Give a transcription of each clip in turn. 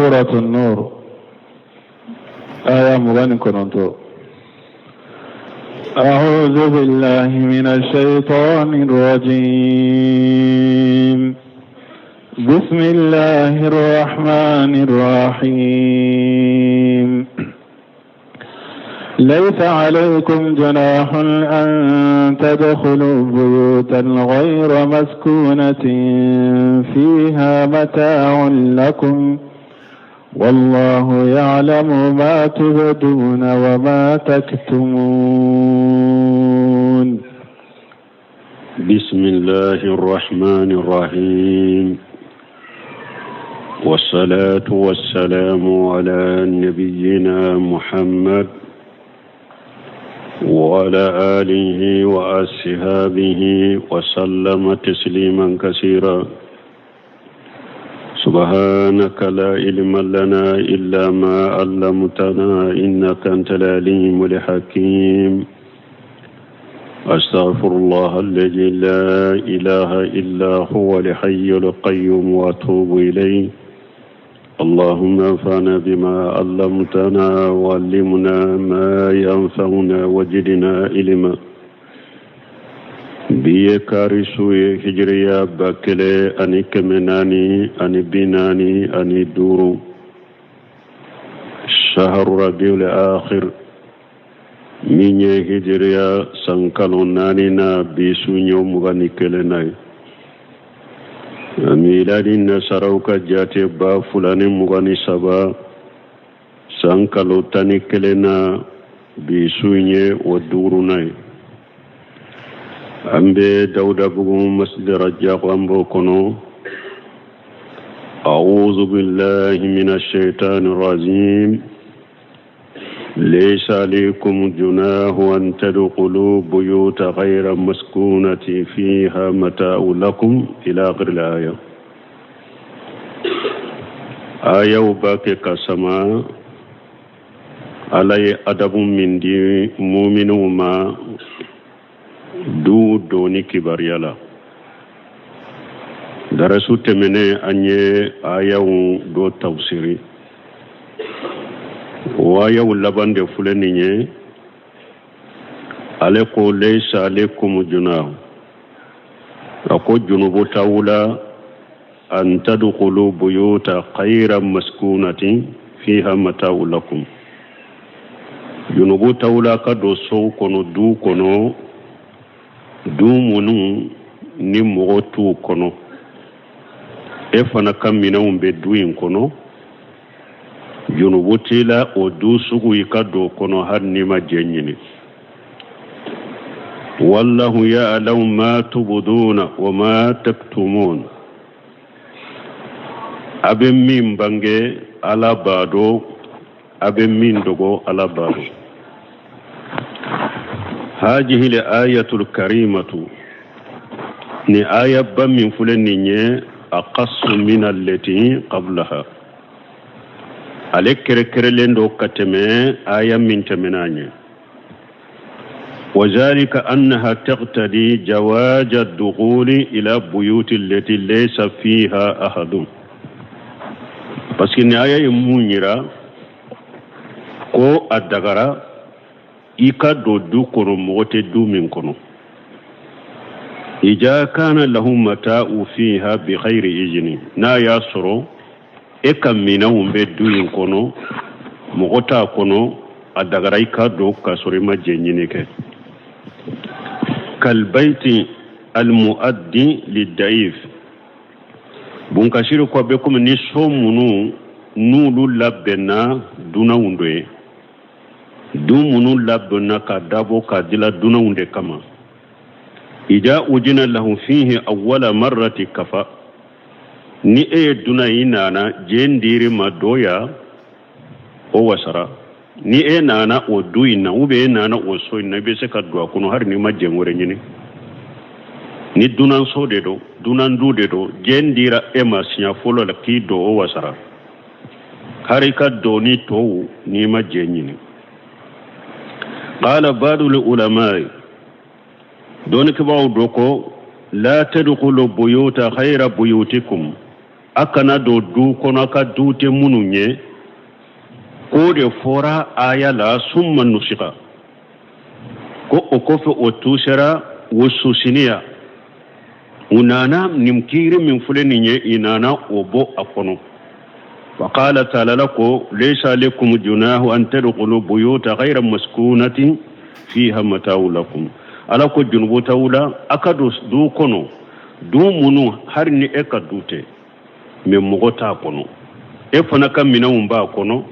Suratu Nur aya 29. أعوذ بالله من الشيطان الرجيم بسم الله الرحمن الرحيم ليس عليكم جناح أن تدخلوا بيوتا غير مسكونة فيها متاع لكم والله يعلم ما تبدون وما تكتمون. بسم الله الرحمن الرحيم، والصلاة والسلام على نبينا محمد وعلى آله وأصحابه وسلم تسليما كثيرا. سبحانك لا علم لنا إلا ما علمتنا إنك أنت العليم الحكيم. أستغفر الله الذي لا إله إلا هو الحي القيوم وأتوب إليه. اللهم انفعنا بما علمتنا وعلمنا ما ينفعنا وزدنا علما. Bi ye kari su ye, hijiriya 1445, saharu rabiul akhir, min ye hijiriya san kalo naani na, bi su ɲɛ 21 na ye. Miladi nasaraw ka jate 2023, san kalo 11 na, bi su ɲɛ o duurunan ye. An bɛ Dawudabugu masjid Rajako, an b'o kɔnɔ. أعوذ بالله من الشيطان الرجيم. ليس عليكم جناح أن تدخلوا بيوت غير مسكونة فيها متاع لكم إلى آخر الآية. آية b'a kɛ ka sama Ala ye adabu min di muminw ma du donni kibaruya la. Darasu tɛmɛnen, an ye ayaw dɔ tafsiri. O ayaw laban de filɛ nin ye. Ale ko laysa alaykum junah, a ko junubu t'aw la, an tadkhulu buyuta ghayra maskunatin fiha mata'u lakum. Junubu t'aw la ka don sow kɔnɔ, du kɔnɔ, du minnu ni mɔgɔ t'u kɔnɔ, e fana ka minɛnw bɛ du in kɔnɔ. Junubu t'i la o du sugu i ka don kɔnɔ, hali n'i ma jɛn ɲini. Wallahu ya'lamu ma tubduna wa ma taktumun. A bɛ min bange, Ala b'a dɔn. A bɛ min dogo, Ala b'a dɔn. Hajihi l ayatul karimatu, ni aya ba min filɛ nin ye, aqassu min allati qablaha, ale kɛrɛkɛrɛlen don ka tɛmɛ aya min tɛmɛna ɲɛ. وذلك أنها تقتضي جواز الدخول إلى بيوت التي ليس فيها أحد. Parce que ni aya ye mun yira? Ko a dagara i ka don du kɔnɔ, mɔgɔ tɛ du min kɔnɔ. Ija kana lahum mata'u fiha bi ghairi izni, n'a y'a sɔrɔ e ka minɛnw bɛ du in kɔnɔ, mɔgɔ t'a kɔnɔ, a dagara i ka don k'a sɔrɔ i ma jɛn ɲini kɛ. Kalbaiti almuaddi lidaif, Bunkasiri ko a bɛ komi ni so minnu n'olu labɛnna dunanw dɔ ye, du minnu labɛnna ka dabɔ ka dila dunanw de kama. Ida ujina lahu fihi awwala marrati kafa, ni e ye dunan i nana, jɛn dir'i ma don ya, o wasara. Ni e nana o du in na, ou bien e nana o so in na, i bɛ se ka don a kɔnɔ hali n'i ma jɛn wɛrɛ ɲini. Ni dunanso de don, dunandu de don, jɛn dira e ma siɲɛ fɔlɔ la k'i don, o wasara, hari ka don ni tɔw n'i ma jɛn ɲini. Qala ba'dul ulama, dɔnnikɛbaaw dɔ ko la tadkhulu buyuta ghayra buyutikum. A kana don du kɔnɔ a ka du tɛ minnu ye. K'o de fɔra aya la, summa nusika, ko o kɔfɛ o tusera, wustusiniya, u nana nin kiiri min filɛ nin ye, i nana o bɔ a kɔnɔ. Faqala taala, Ala ko laysa alaykum junahu an tadkhulu buyuta ghayra maskunatin fiha mata'u lakum. Ala ko junubu t'aw la a ka don du kɔnɔ, du minnu hali ni e ka du tɛ, mais mɔgɔ t'a kɔnɔ, e fana ka minɛnw b'a kɔnɔ,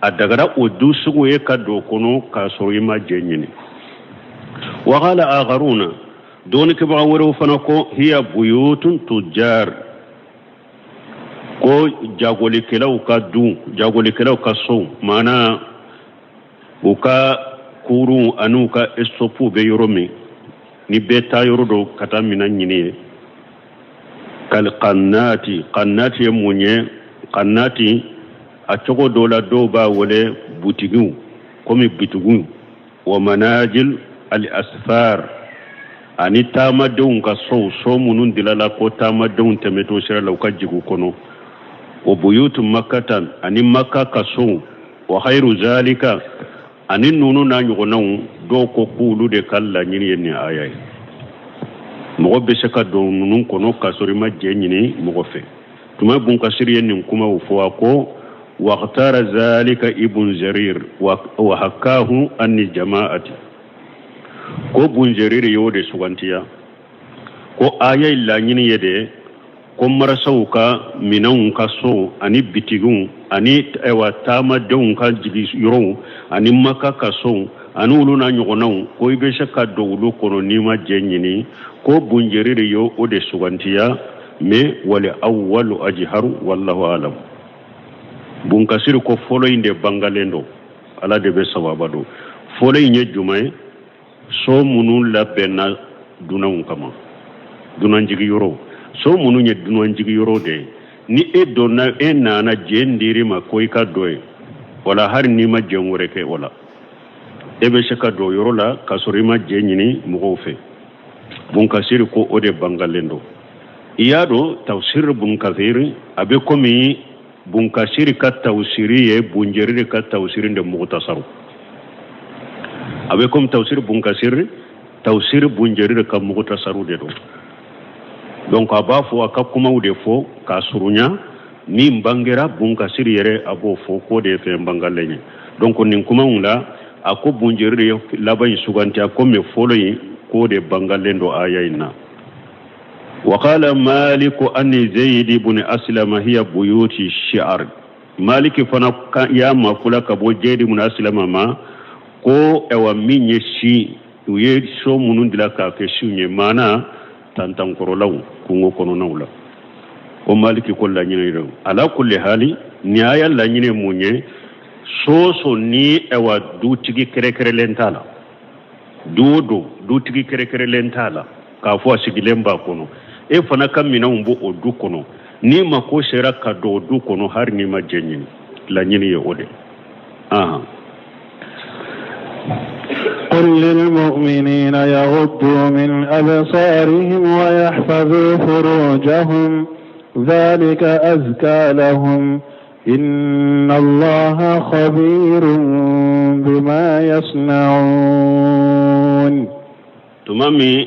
a dagara o du sugu e ka don kɔnɔ k'a sɔrɔ i ma jɛn ɲini. Wa qala akharuna, dɔnnikɛbaga wɛrɛw fana ko hiya buyutun tujjar, ko jagolikɛlaw ka du, jagolikɛlaw ka sow, maana u ka kurun ani u ka estopuw bɛ yɔrɔ min ni bɛɛ taa yɔrɔ don ka taa minɛn ɲini ye. Kal kannati, kannati ye mun ye? Kannati a cogo dɔ la, dɔw b'a wele butigiw, komi bitigiw, wa manajil al asfar, ani taamadenw ka sow, so minnu dilala ko taamadenw tɛmɛtɔ sira la u ka jigin kɔnɔ, wa buyutu makkatan, ani Makka ka sow, wa khairu zalika, ani ninnu n'a ɲɔgɔnnaw. Dɔw ko k'olu de ka laɲini ye nin aya ye, mɔgɔ bɛ se ka don ninnu kɔnɔ k'a sɔrɔ i ma jɛn ɲini mɔgɔ fɛ. Tuma Bun Kasiri ye nin kumaw fɔ, a ko waqtara zalika Ibn Jarir wa hakahu anni jama'ati, ko Bun Jarir y'o de sugantiya, ko aya in laɲini ye de ko marasaw ka minɛnw ka so ani bitigiw ani ayiwa taamadenw ka jigi yɔrɔw ani Maka ka sow ani olu n'a ɲɔgɔnnaw, ko i bɛ se ka don olu kɔnɔ n'i ma jɛn ɲini. Ko Bun Jarir y'o o de sugantiya, mais wal awwalu ajharu, wallahu alam. Bun Kasiri ko fɔlɔ in de bangalen don, Ala de bɛ sawaba dɔn. Fɔlɔ in ye jumɛn ye? So minnu labɛnna dunanw kama, dunanjigi yɔrɔ, so minnu ye dunanjigi yɔrɔ de ye, ni e donna, e nana, jɛn dir'i ma ko i ka don yen, wala hali n'i ma jɛn wɛrɛ kɛ, wala e bɛ se ka don yɔrɔ la k'a sɔrɔ i ma jɛn ɲini mɔgɔw fɛ. Bun Kasiri ko o de bangalen don. I y'a dɔn, tafsir Bun Kasiri a bɛ komi Bun Kasiri ka tafsiri ye Bun Jariri ka tafsiri de mugutasaru. A bɛ komi tafsir Bun Kasiri, tafsir Bun Jariri ka mugutasaru de don. Donc a b'a fɔ, a ka kumaw de fɔ k'a surunya, min bangera Bun Kasiri yɛrɛ a b'o fɔ k'o de ye fɛn bangalen ye. Donc nin kumaw la, a ko Bun Jariri ye laban in suganti, a ko mais fɔlɔ in k'o de bangalen don aya in na. وقال مالك عن زيد بن أسلم هي بيوت الشعر. Maliki fana y'a mafula ka bɔ Jeyidi bun Asilama ma ko ɛwa min ye si, u ye so minnu dilan k'a kɛ siw ye, maana tantankɔrɔlaw kungo kɔnɔnaw la, ko Maliki ko laɲini don. Ala kulli hali, nin aya laɲini mun ye? So so ni ɛwa dutigi kɛrɛkɛrɛlen t'a la, du o don dutigi kɛrɛkɛrɛlen t'a la k'a fɔ a sigilen b'a kɔnɔ, e fana ka minɛnw b'o o du kɔnɔ, n'i mako sera ka don o du kɔnɔ hali n'i ma jɛn ɲini, laɲini ye o de. Ahan. قل للمؤمنين يغضوا من أبصارهم ويحفظوا فروجهم ذلك أزكى لهم إن الله خبير بما يصنعون. Tuma min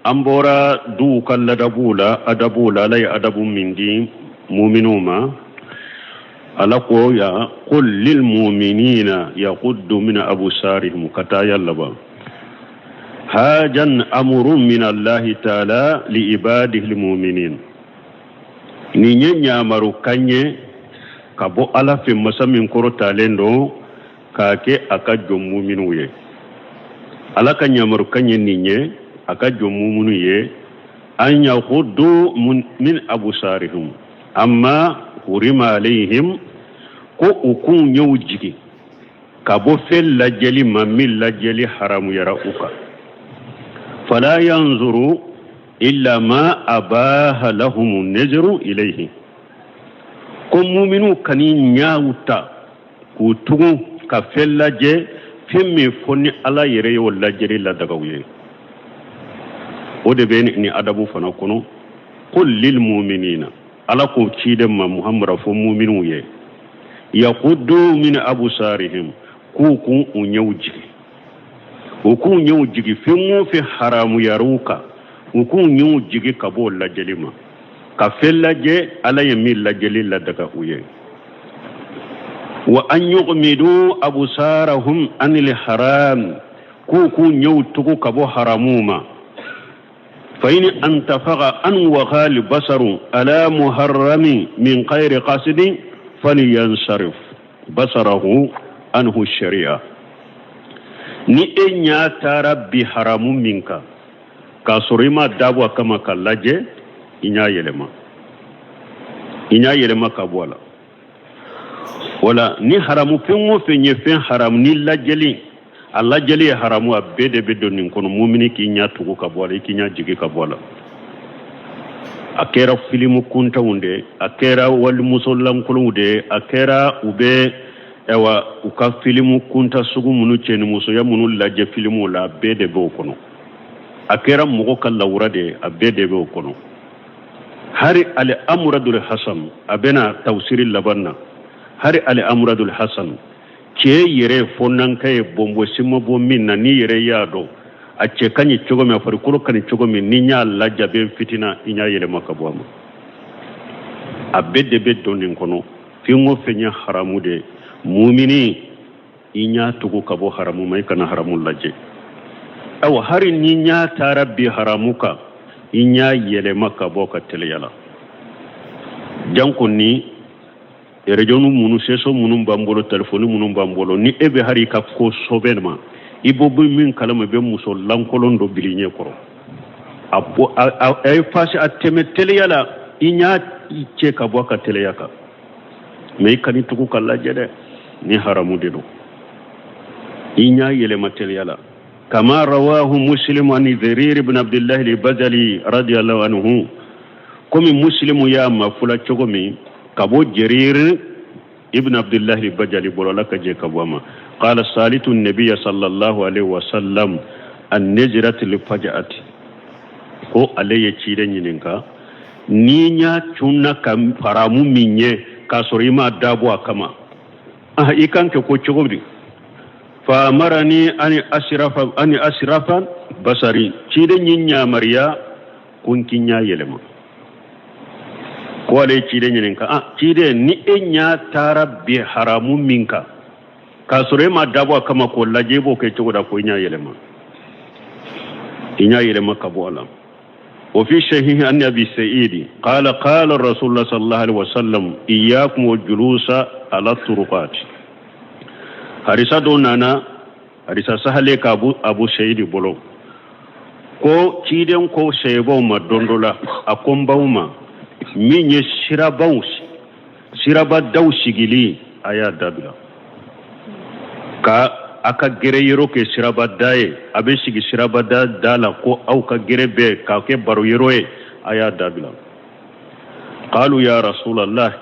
an bɔra duw ka ladabuw la, adabuw la, Ala ye adabu min di muminuw ma, Ala ko ya qul lil muminina yaghuddu min absarihim, ka taa ya laban. Hajan amrun min Allahi taala li ibadihi lmuminin, nin ye ɲamaru kan ye ka bɔ Ala fɛ, masa min kɔrɔtalen don, k'a kɛ a ka jɔn muminuw ye. Ala ka ɲamaru kan ye nin ye a ka jɔn muminu ye, an yaghuddu min absarihim amma hurima alayhim, ko u k'u ɲɛw jigin ka bɔ fɛn lajɛli ma min lajɛli haramuyara u kan. Fala yanzuru illa ma abaha lahum nazaru ilayhi, ko muminu kan'i ɲaw ta k'u tugu ka fɛn lajɛ, fɛn min fɔ ni Ala yɛrɛ y'o lajɛli ladaga u ye. O de bɛ nin adabu fana kɔnɔ. Qul lil muminina, Ala ko ciden ma Muhamadu a fɔ muminiw ye, yagudu min abusarihim, k'u k'u ɲɛw jigi, u k'u ɲɛw jigi fɛn o fɛn haramuyar'u kan, u k'u ɲɛw jigi ka bɔ o lajɛli ma, ka fɛn lajɛ Ala ye min lajɛli ladaga u ye. Wa an yughmidu abusarahum anil haram, k'u k'u ɲɛw tugu ka bɔ haramu ma. Fa in intafaqa an waqal basaru ala muharrami min ghairi qasdin falyansarif basarahu anhu sharia. Ni e ɲa taara bi haramu min kan k'a sɔrɔ i ma dabɔ a kama ka lajɛ, i ɲa yɛlɛma, i ɲa yɛlɛma ka bɔ a la. Wala ni haramu fɛn o fɛn ye fɛn haramu ni lajɛli, a lajɛli ye haramu, a bɛɛ de bɛ don nin kɔnɔ. Mumini k'i ɲɛ tugu ka bɔ a la, i k'i ɲɛ jigi ka bɔ a la. A kɛra filimu kuntanw de ye, a kɛra walimuso lankolonw de ye, a kɛra u bɛ ayiwa u ka filimu kunta sugu minnu, cɛnimusoya minnu lajɛ filimuw la, a bɛɛ de b'o kɔnɔ. A kɛra mɔgɔ ka lawura de ye, a bɛɛ de b'o kɔnɔ. Hari al amuradul hasan, a bɛna tawsiri laban na, hari al amuradul hasan, cɛ yɛrɛ fɔnanka ye bɔnbɔsi ma bɔ min na, n'i yɛrɛ y'a dɔn a cɛ ka ɲi cogo min, a farikolo ka ɲi cogo min, n'i y'a lajɛ a bɛ fitina, i y'a yɛlɛma ka bɔ a ma. A bɛɛ de bɛ don nin kɔnɔ. Fɛn o fɛn ye haramu de ye, mumini i ɲa tugu ka bɔ haramu ma, i kana haramu lajɛ. Awa hari ni ɲa taara bi haramu kan, i ɲa yɛlɛma ka bɔ ka teliya la. Janko ni erejɔnu minnu seso minnu b'an bolo, telefɔni minnu b'an bolo, ni e bɛ hari i ka ko sɔbɛ ma, i b'o bɛ min kalama, i bɛ muso lankolon dɔ bil'i ɲɛ kɔrɔ, a bɔ a ye fasi a tɛmɛ teliya la, i ɲa cɛ ka bɔ a ka teliya kan. Mɛ i kan'i tugu ka lajɛ dɛ, ni haramu de don, i ɲa yɛlɛma teliya la. Kama rawahu muslimu ani jarir ibn abdullahi al-bajali radiyallahu anhu, komi muslimu y'a mafula cogo min ka bɔ jarir ibn abdullahi al-bajali bolo, Ala ka jɛ ka bɔ a ma. Qala salitu nabiyya sallallahu alaihi wasallam an najrati al-faj'ati, ko ale ye ciden ɲininka, n'i ɲa cunna ka haramu min ye k'a sɔrɔ i m'a dabɔ a kama, i kan kɛ ko cogo di? Fa amarani ani asirafa, ani asirafa basari, ciden ye yamaruya ko n k'i ɲa yɛlɛma. Ko ale ye ciden ɲininka, ciden, ni e ɲa taara bi haramu min kan k'a sɔrɔ e ma dabɔ a kama k'o lajɛ, i b'o kɛ cogo da? Ko i ɲa yɛlɛma, i ɲa yɛlɛma ka bɔ a la. Wa fi sahihi an abi sa'idi qala qala rasulullah sallallahu alaihi wasallam iyyakum wa julusa ala turuqat. Hadisa dɔ nana, hadisa sahale ka abu sa'idi bolo, ko ciden ko sahabaw ma don dɔ la, a ko n b'aw ma min ye sirabaw, sirabadaw sigili, a y'a dabila ka a ka gɛrɛ yɔrɔ kɛ sirabada ye, a bɛ sigi sirabada da la, ko aw ka gɛrɛ bɛɛ k'a kɛ baro yɔrɔ ye, a y'a dabila. Qalu ya rasulallah,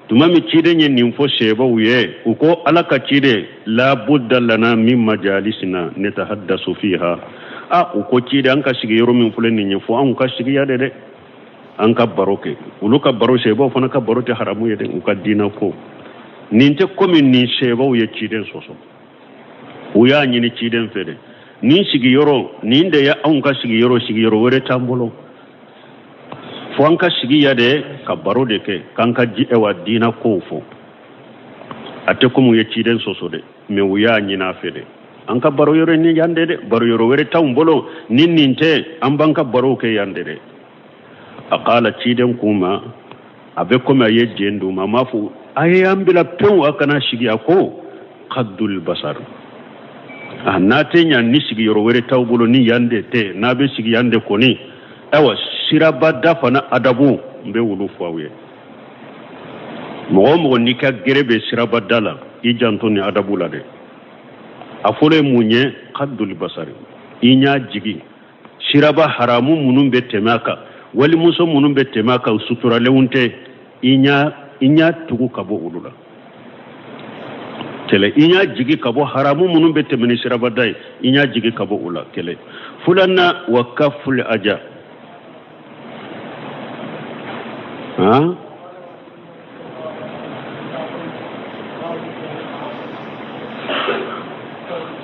tuma min ciden ye nin fɔ sahabaw ye, u ko Ala ka ciden, la budda lana min majalisina natahaddasu fiha. A u ko ciden, an ka sigi yɔrɔ min filɛ nin ye, fo anw ka sigi yan de dɛ, an ka baro kɛ. Olu ka baro, sahabaw fana ka baro tɛ haramu ye dɛ, u ka diina ko nin tɛ komi nin sahabaw ye ciden sɔsɔ, u y'a ɲini ciden fɛ dɛ, nin sigiyɔrɔ nin de ye anw ka sigiyɔrɔ, sigiyɔrɔ wɛrɛ t'an bolo, fo an ka sigi yan de ka baro de kɛ, k'an ka ɛwa diina kow fɔ. A tɛ komi u ye ciden sɔsɔ dɛ, mɛ u y'a ɲini a fɛ dɛ, an ka baro yɔrɔ ni yan de dɛ, baro yɔrɔ wɛrɛ t'anw bolo ni nin tɛ, an b'an ka barow kɛ yan de dɛ. A k'ala ciden k'u ma, a bɛ komi a ye jɛn d'u ma, a m'a fɔ a ye an bila pewu a kana sigi, a ko kaddul basar, a n'a tɛ ɲa ni sigiyɔrɔ wɛrɛ t'aw bolo ni yan de tɛ, n'a bɛ sigi yan de kɔni, ayiwa sirabada fana adabu n bɛ wulu fɔ aw ye. Mɔgɔ o mɔgɔ n'i ka gɛrɛ bɛ sirabada la, i janto ni adabu la dɛ. A fɔlɔ ye mun ye? Kaddul basari, i ɲa jigi siraba haramu minnu bɛ tɛmɛ a kan, walimuso minnu bɛ tɛmɛ a kan suturalenw tɛ, i ɲa tugu ka bɔ olu la kɛlɛ, i ɲa jigi ka bɔ haramu minnu bɛ tɛmɛ ni sirabada ye, i ɲa jigi ka bɔ o la kɛlɛ. Filanan, wa kaful aja, Han,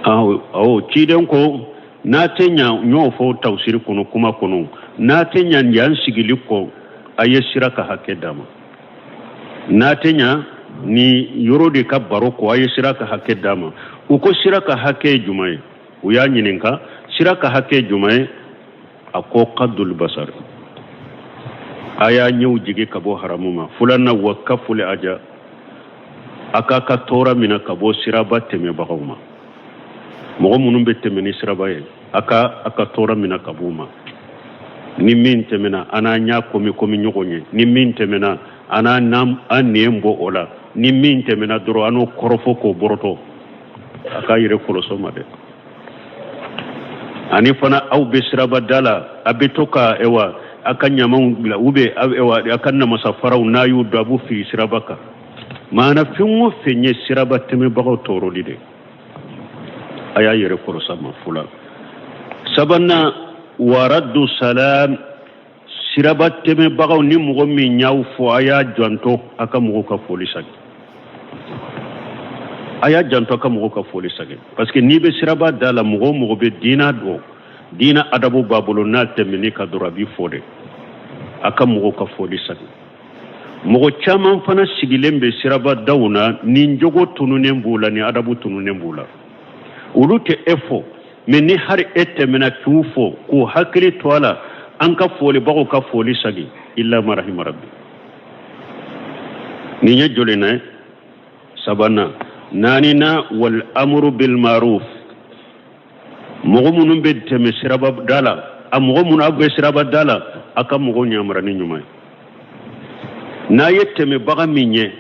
awɔ, ciden ko n'a tɛ ɲa, n y'o fɔ tafsiri kɔnɔ, kuma kɔnɔ, n'a tɛ ɲa yan sigili kɔ, a ye sira ka hakɛ d'a ma. N'a tɛ ɲa ni yɔrɔ de ka baro kɔ, a ye sira ka hakɛ d'a ma. U ko sira ka hakɛ ye jumɛn ye? U y'a ɲininka, sira ka hakɛ ye jumɛn ye? A ko gaddul basar, a y'a ɲɛw jigi ka bɔ haramu ma. Filanan, wa kaful aza, a k'a ka tɔɔrɔ minɛ ka bɔ siraba tɛmɛbagaw ma. Mɔgɔ minnu bɛ tɛmɛ ni siraba ye, a ka a ka tɔɔrɔ minɛ ka b'u ma. Ni min tɛmɛna, an n'a ɲa komi komi ɲɔgɔn ye. Ni min tɛmɛna, an n'a an nɛn bɔ o la. Ni min tɛmɛna dɔrɔn, an n'o kɔrɔfɔ k'o bɔrɔtɔ. A k'a yɛrɛ kɔlɔsɔ ma dɛ. Ani fana, aw bɛ siraba da la, a bɛ to ka ewa a ka ɲamanw bila, u bɛ ewa a ka namasa faraw, n'a y'u don, a b'u fili siraba kan. Maana fɛn o fɛn ye siraba tɛmɛbagaw tɔɔrɔli de, a y'a yɛrɛ kɔlɔs'a ma. Fula sabanan, wa raddu salam, siraba tɛmɛbagaw, ni mɔgɔ min y'aw fo, a y'a janto a ka mɔgɔw ka foli sagi. A y'a janto a ka mɔgɔw ka foli sagi, parce que n'i bɛ siraba da la, mɔgɔ o mɔgɔ bɛ diina dɔn, diina adabu b'a bolo, n'a tɛmɛn'i kan dɔrɔn, a b'i fo de. A ka mɔgɔw ka foli sagi. Mɔgɔ caman fana sigilen bɛ siraba daw na, ni jogo tununnen b'u la, ni adabu tununnen b'u la. Olu tɛ e fo, mais ni hari e tɛmɛna k'u fo, k'u hakili to a la, an ka folibagaw ka foli sagi, illa ma rahima rabbi. Nin ye joli na ye? Sabanan. Naaninan, wal amru bil maruf. Mɔgɔ minnu bɛ tɛmɛ siraba da la, a mɔgɔ minnu aw bɛ siraba da la, a ka mɔgɔw yamara ni ɲuman ye. N'a ye tɛmɛbaga min ye,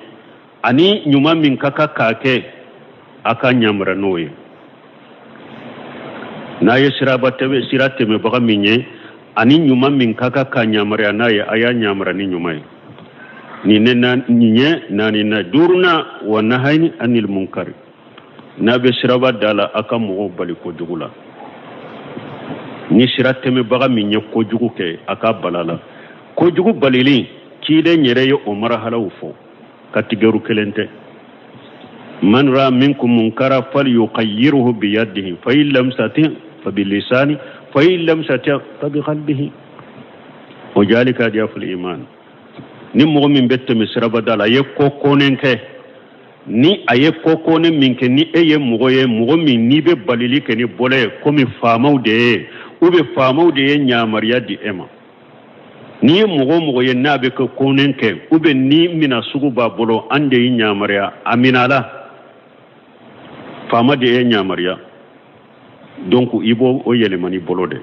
ani ɲuman min ka kan k'a kɛ, a ka yamara n'o ye. N'a ye siraba tɛmɛ, sira tɛmɛbaga min ye, ani ɲuman min ka kan k'a yamaruya n'a ye, a y'a yamara ni ɲuman ye. Nin ne nin ye naaninan. Duurunan, wa nahayi anil munkari. N'a bɛ siraba da la, a ka mɔgɔw bali kojugu la. Ni sira tɛmɛbaga min ye kojugu kɛ, a ka bala la. Kojugu balili, ciden yɛrɛ ye o marahalaw fɔ, catégorie kelen tɛ. Man ra minkum munkara falyughayyirhu biyadihi, fa in lam yastati fa bilisani, fa in lam yastati fa biqalbihi, wa zalika ad'aful iman. Ni mɔgɔ min bɛ tɛmɛ siraba da la, a ye ko kɔnnen kɛ, ni a ye ko kɔnnen min kɛ, ni e ye mɔgɔ ye, mɔgɔ min n'i bɛ balili kɛ ni bolo ye, komi faamaw de ye, ou bien faamaw de ye yamaruya di e ma, n'i ye mɔgɔ o mɔgɔ ye n'a bɛ ko kɔnnen kɛ, ou bien ni mina sugu b'a bolo, an de y'i yamaruya, a mina la, faama de ye yamaruya, donc i b'o o yɛlɛma n'i bolo de.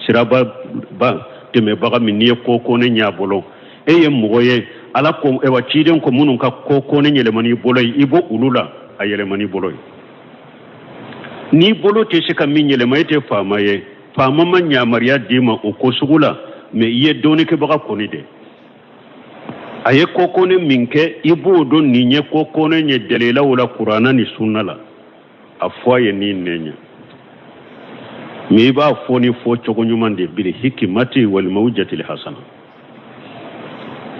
Siraba ba tɛmɛbaga min, n'i ye ko kɔnnen y'a bolo, e ye mɔgɔ ye, ala ko, ewa ciden ko, minnu ka ko kɔnnen yɛlɛma n'i bolo ye, i b'o olu la, a yɛlɛma n'i bolo ye. N'i bolo tɛ se ka min yɛlɛma, e tɛ faama ye, faama ma yamaruya d'i ma o ko sugu la, mais i ye dɔnnikɛbaga kɔni de. A ye ko kɔnnen min kɛ, i b'o dɔn nin ye ko kɔnnen ye dalilaw la, kuranna ni sunna la. A fɔ a ye ni nɛn ye, mais i b'a fɔ ni fɔ cogo ɲuman de, bil hikimati wal maw'izatil hasana,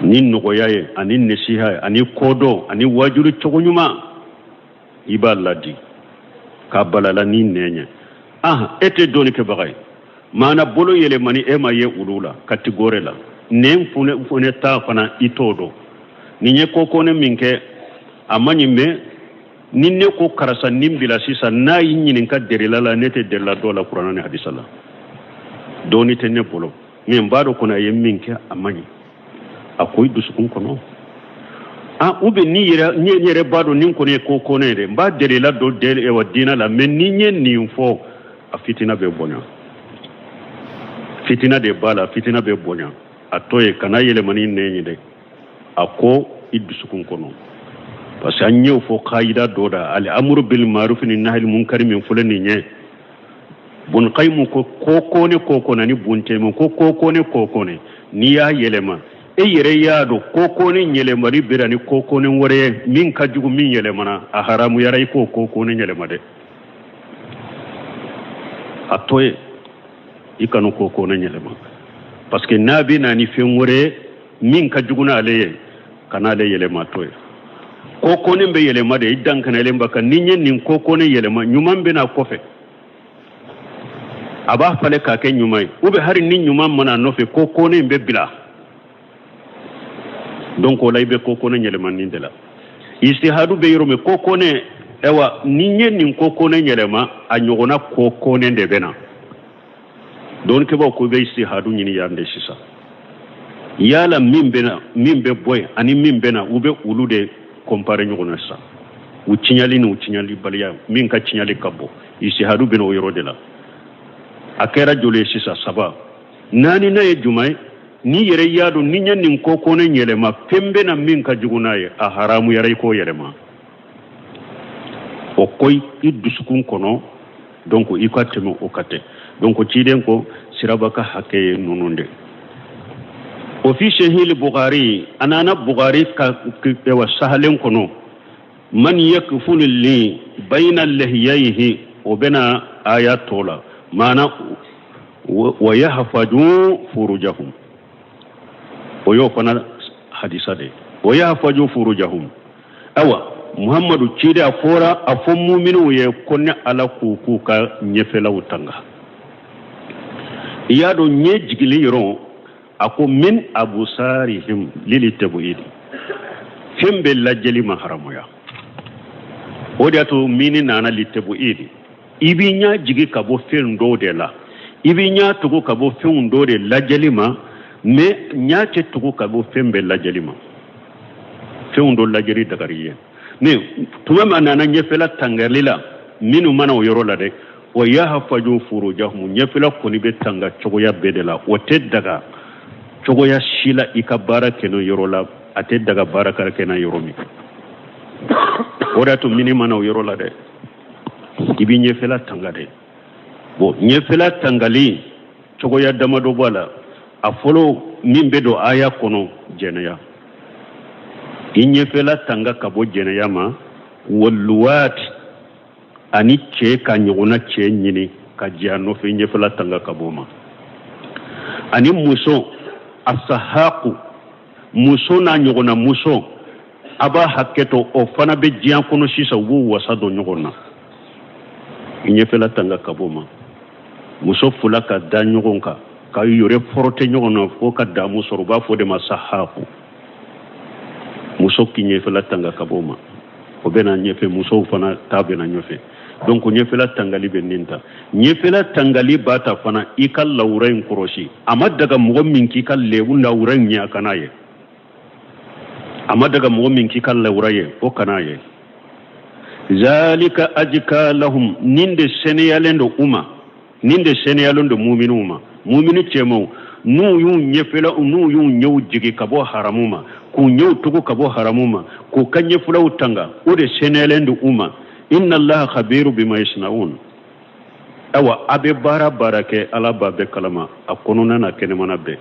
ni nɔgɔya ye, ani nasiha ye, ani kodɔn, ani wajuli cogo ɲuman. I b'a ladi k'a balala ni nɛn ye. Ah, e tɛ dɔnnikɛbaga ye, maana bolo yɛlɛmani e ma ye olu la catégorie la, nɛn fune ta fana i t'o dɔn. Nin ye ko kɔnɛ min kɛ, a ma ɲi, mais ni ne ko karisa nin bila sisan, n'a y'i ɲininka delila la, ne tɛ delila dɔ la kuranna ni hadisa la, dɔɔni tɛ ne bolo, mais n b'a dɔn kɔni a ye min kɛ, a ma ɲi. A ko i dusukun kɔnɔ, ah, ou bien ni yɛrɛ ni yɛrɛ b'a dɔn nin kɔni ye ko kɔnɛ ye dɛ, n b'a delila dɔ del wa diinɛ la, mais ni n ye nin fɔ, a fitina bɛ bonya, fitina de b'a la, fitina bɛ bonya. A to ye, kana yɛlɛma ni nɛn ye dɛ, a ko i dusukun kɔnɔ, parce que an y'o fɔ kayida dɔ da, al amuru bil maruf ni nahil munkari min filɛ nin ye. Bun Kayimu ko ko kɔnɛ ko kɔnɛ ni buntɛmɛ ko ko kɔnɛ ko kɔnɛ, n'i y'a yɛlɛma, e yɛrɛ y'a dɔn ko kɔnɛ yɛlɛmali bɛra ni ko kɔnɛ wɛrɛ ye min ka jugu min yɛlɛmana, a haramuyara i k'o ko kɔnɛ yɛlɛma dɛ. A to ye, i kanu ko kɔnɛ yɛlɛma, parce que n'a bɛ na ni fɛn wɛrɛ ye. min ka jugu n'ale ye, kan'ale yɛlɛmatɔ ye. Ko kɔnnen bɛ yɛlɛma de, i dankanalen ba kan. Ni n ye nin ko kɔnnen yɛlɛma, ɲuman bɛ na kɔfɛ, a b'a falen k'a kɛ ɲuman ye, ou bien hali ni ɲuman ma na a nɔfɛ, ko kɔnnen bɛ bila. Donc o la, i bɛ ko kɔnnen yɛlɛmani de la. Istihadu bɛ yɔrɔ min, ko kɔnnen, ayiwa, ni n ye nin ko kɔnnen yɛlɛma, a ɲɔgɔnna ko kɔnnen de bɛ na. Dɔnnikɛbaaw ko i bɛ istihadu ɲini yan de sisan. Yala min bɛ na, min bɛ bɔ yen ani min bɛ na, u bɛ olu de comparer ɲɔgɔn na sisan, u tiɲali ni u tiɲalibaliya, min ka tiɲali ka bon. Istihadu bɛ na o yɔrɔ de la. A kɛra joli ye sisan? Saba. Naaninan ye jumɛn ye? N'i yɛrɛ y'a dɔn ni n ye nin ko kɔnnen yɛlɛma, fɛn bɛ na min ka jugu n'a ye, a haramuyara i k'o yɛlɛma. O ko i dusukun kɔnɔ, donc i ka tɛmɛ o ka tɛ. Donc ciden ko siraba ka hakɛ ye ninnu de. O fi sahili Bukhari, a nana Bukhari ka wa sahalen kɔnɔ, man yakfulu li bayna lahiyaihi, o bɛna aya tɔ la, maana wa yahfaju furujahum, o y'o fana hadisa de, wa yahfaju furujahum. Awa, Muhammadu ciden a fɔra a fɔ muminiw ye ko ne Ala k'u k'u ka ɲɛfɛlaw tanga. I y'a dɔn ɲɛ jigili yɔrɔ, a ko min abusarihim lili tabuidi, fɛn bɛɛ lajɛli ma haramuya. O de y'a to mini nana li tabuidi. I b'i ɲɛ jigi ka bɔ fɛn dɔw de la, i b'i ɲɛ tugu ka bɔ fɛnw dɔw de lajɛli ma, mais ɲɛ tɛ tugu ka bɔ fɛn bɛɛ lajɛli ma. Fɛnw dɔ lajɛli dagari ye, mais tuma min a nana ɲɛfɛla tangali la, minnu ma na o yɔrɔ la dɛ, wa yahfaju furujahum, ɲɛfɛla kɔni bɛ tanga cogoya bɛɛ de la. O tɛ daga cogoya si la i ka baara kɛ n'o yɔrɔ la, a tɛ daga baara ka kɛ n'a yɔrɔ min. O de y'a to mini ma na o yɔrɔ la dɛ, i b'i ɲɛfɛla tanga dɛ. Bon, ɲɛfɛla tangali cogoya damadɔ b'a la. A fɔlɔ min bɛ don aya kɔnɔ, jɛnɛya. I ɲɛfɛla tanga ka bɔ jɛnɛya ma, waluwaat, ani cɛ ka ɲɔgɔnna cɛ ɲini ka jɛ a nɔfɛ, i ɲɛfɛla tanga ka bɔ o ma. Ani muso asahaku, muso n'a ɲɔgɔnna muso, a b'a hakɛ to, o fana bɛ diɲɛ kɔnɔ sisan, u b'u wasa don ɲɔgɔn na, i ɲɛfɛla tanga ka bɔ o ma. Muso fila ka da ɲɔgɔn kan ka yɛrɛ forote ɲɔgɔn na fo ka damu sɔrɔ, u b'a fɔ o de ma sahaku. Muso k'i ɲɛfɛla tanga ka bɔ o ma, o bɛ na ɲɛfɛ. Musow fana ta bɛ na ɲɛfɛ. Donc ɲɛfɛla tangali bɛ nin ta. Ɲɛfɛla tangali b'a ta fana i ka lawura in kɔlɔsi. A ma daga mɔgɔ min k'i ka lebu lawura in ɲɛ, a kana ye. A ma daga mɔgɔ min k'i ka lawura ye, o kana ye. Zalika ajika lahum, nin de seniyalen don u ma, nin de seniyalen don muminiw ma. Mumini cɛmanw, n'u y'u ɲɛfɛla, n'u y'u ɲɛw jigi ka bɔ haramu ma, k'u ɲɛw tugu ka bɔ haramu ma, k'u ka ɲɛfɛlaw tanga, o de seniyalen don u ma. Inna allaha khabiru bima yasnaun. Awa, a bɛ baara baara kɛ, Ala b'a bɛɛ kalama, a kɔnɔna n'a kɛnɛmana bɛɛ.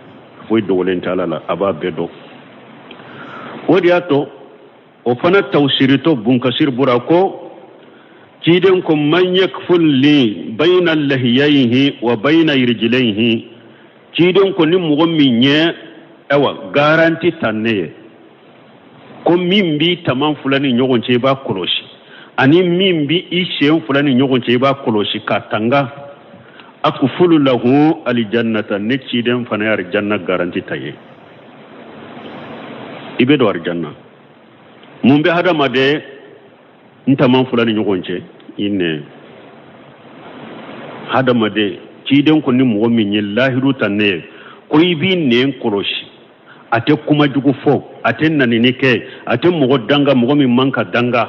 Foyi dogolen tɛ Ala la, a b'a bɛɛ dɔn. O de y'a to o fana tawsiritɔ Bunkasir bɔra ko ciden ko man yakful li bayna lahiyaihi wa bayna rijlaihi. Ciden ko ni mɔgɔ min ye, awa, garanti ta ne ye ko min b'i taman fila ni ɲɔgɔn cɛ, i b'a kɔlɔsi, ani min b'i i sen fila ni ɲɔgɔn cɛ, i b'a kɔlɔsi k'a tanga, akfulu lahu alijannata, ne ciden fana ye alijanna garanti ta ye, i bɛ don alijanna. Mun bɛ hadamaden n taman fila ni ɲɔgɔn cɛ? I nɛn. Hadamaden, ciden ko ni mɔgɔ min ye lahidu ta ne ye ko i b'i nɛn kɔlɔsi, a tɛ kuma jugu fɔ, a tɛ nanini kɛ, a tɛ mɔgɔ danga mɔgɔ min man ka danga,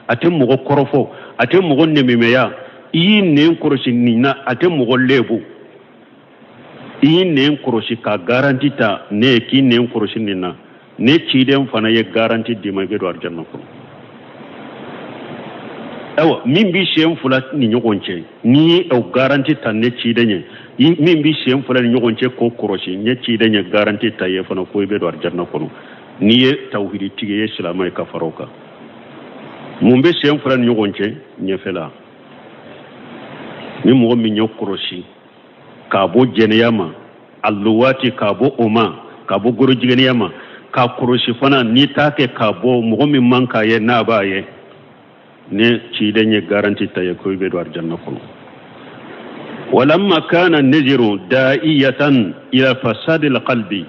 a tɛ mɔgɔ kɔrɔfɔ, a tɛ mɔgɔ nɛmɛmɛya, i y'i nɛn kɔlɔsi nin na, a tɛ mɔgɔ lebu, i y'i nɛn kɔlɔsi ka garanti ta ne ye k'i nɛn kɔlɔsi nin na, ne ciden fana ye garanti d'i ma, i bɛ don alijanna kɔnɔ. Ayiwa, min b'i sen fila ni ɲɔgɔn cɛ, n'i ye o garanti ta ne ciden ye, min b'i sen fila ni ɲɔgɔn cɛ k'o kɔlɔsi, ne ciden ye garanti ta ye fana ko i bɛ don alijanna kɔnɔ, n'i ye tawhiditigi ye, silamɛ ye ka fara o kan. Mun bɛ sen fila ni ɲɔgɔn cɛ? Ɲɛfɛla. Ni mɔgɔ min y'o kɔlɔsi k'a bɔ jɛnɛya ma, aluwaati k'a bɔ o ma, ka bɔ gorojigɛniya ma, k'a kɔlɔsi fana n'i t'a kɛ ka bɔ mɔgɔ min man k'a ye n'a b'a ye. Ne ciden ye garanti ta ye ko i bɛ don arijanna kɔnɔ. Walamma kana naziru da'iyatan ila fasadi alqalbi,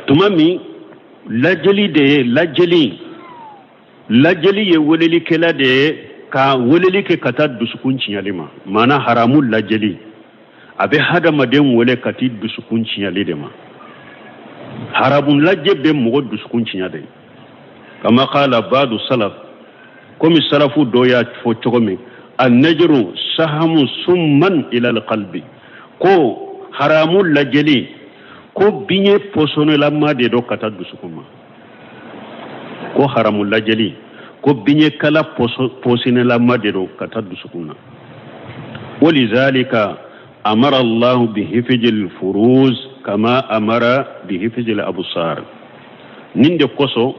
tuma min lajɛli de ye lajɛli lajɛli ye welelikɛla de ye ka weleli kɛ ka taa dusukun tiɲɛli ma, maana haramu lajɛli a bɛ hadamaden wele ka t'i dusukun tiɲɛli de ma. Haramu lajɛ bɛ mɔgɔ dusukun tiɲɛ de. Kama qala badu salaf, komi salafu dɔ y'a fɔ cogo min, annajru sahamu summan ila alqalbi, ko haramu lajɛli ko biɲɛ pɔsɔnilama de don ka taa dusukun ma. Ko haramu lajɛli ko biɲɛ kala pɔsɔnilama de don ka taa dusukun na. Walizalika amara allahu bihifijil furuz kama amara bihifijil absar. Nin de kosɔn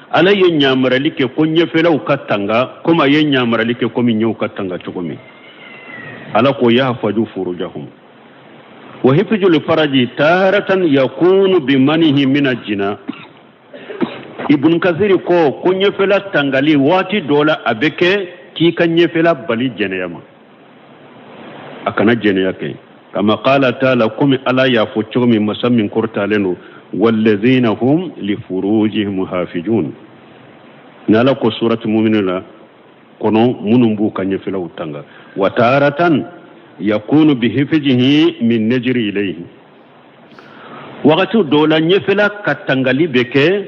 Ala ye ɲamarali kɛ ko ɲɛfɛlaw ka tanga, komi a ye ɲamarali kɛ komi ɲɛw ka tanga cogo min. Ala ko yahfaju furujahum wa hifjul faraji taratan yakunu bimanihi mina jina. Ibn Kasiri ko ɲɛfɛla tangali waati dɔ la a bɛ kɛ k'i ka ɲɛfɛla bali jɛnɛya ma, a kana jɛnɛya kɛ. Kama qala taala, komi Ala y'a fɔ cogo min, masa min kɔrɔtalen don, wallazina hum li furujihim hafijun. Ni Ala ko surati muminu la kɔnɔ, minnu b'u ka ɲɛfɛlaw tanga. Wa taratan yakunu bihifjihi min najri ilayhi, wagati dɔw la ɲɛfɛla ka tangali bɛ kɛ